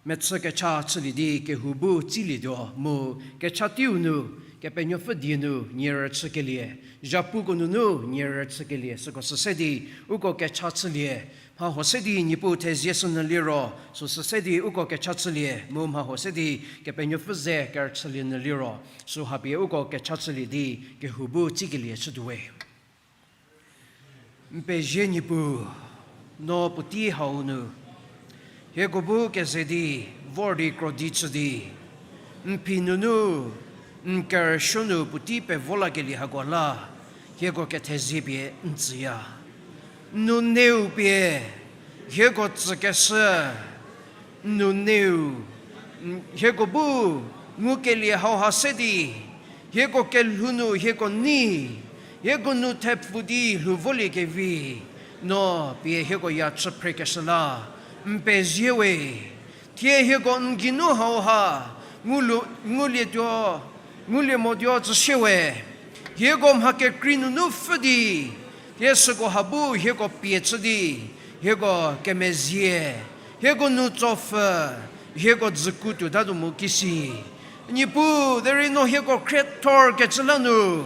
mechü kecha chülie di kehou bu tsilietuo mu kecha teiu nu, Kepenuopfü die nu nie rüchükelie, zhapuko nunu nie rüchükelie süko süse di uko kecha chülie, mha huo se di Niepuu thezie shünyü liro, süsü se di uko kecha chülie mu mha huo se di Kepenuopfü ze kerüchülie nyü liro, süha pie uko kecha chülie di kehou bu tsikelie chütuo we. N pezie Niepuu, no puotei hau nu hieko bu keze di vor di krodi chü di, n phi nunu n kerüsuo nu puotei pevo lakelie hako la hieko kethezie pie n tsüya. N nuneu pie hieko tsükeshü, n nuneu, n-, hieko bu ngukelie hauha se di, hieko kelhou nu hieko nei, hieko nu thepfu di lhou volie kevi, no pie hieko ya chü phrekeshü la n pezie we. Thie hieko n geinu hauha ngulu-, ngulietuo, ngulie motuo tsüshie we. Hieko mha kekrei nunu pfhü di, thie süko ha bu hieko pie chü di, hieko kemezie, hieko nu tsopfü, hieko dzüku tuotatuo mu kisi. Niepuu, derei no hieko khriethor kecü la nu,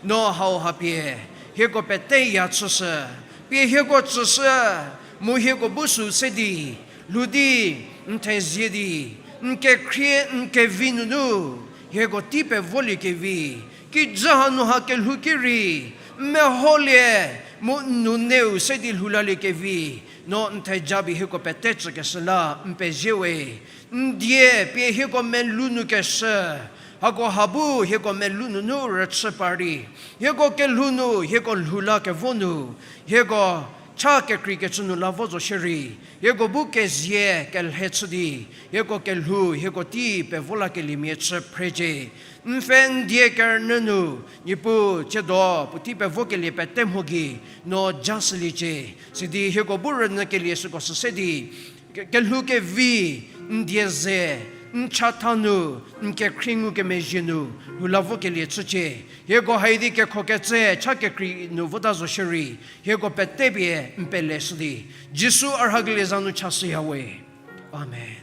no hauha pie hieko pete ya chüshü, pie hieko tsüshü, mu hieko bu sü se di, lhou di, n thezie di, n kekhrie n kevi nunu hieko tei pevolie kevi, kijü hanu ha kelhou ki rei n meholie, mu n nuneu se di lhou lalie kevi, no n theja pie hieko pete tsükeshü la n pezie we. N die pie hieko melou nu keshü, hako ha bu hieko melou nunu rüchü par di, hieko kelhou nu hieko lhou la kevo nu, hieko cha kekreikecü nu la vo zo shierei, hieko bu kezie kelhe chü di, hieko kelhou hieko tei pevo lakeliemia chü phrecie. N pfhe n die kerünyü nu, Niepuu, thiedo puotei pevokelie pete mho gei no ja shüliecie. Sidi hieko bu rünyükelie süko süse di, ke-, kelhou kevi, n die ze, n chatha nu, n kekhrie ngukemezhie nu lhou la vokelie chücie. Hieko haidi kekhokecü cha kekrei nu vota zo shierei, hieko pete pie n peleshü di, Jisu a rhakelie za nu chashüya we. Amen.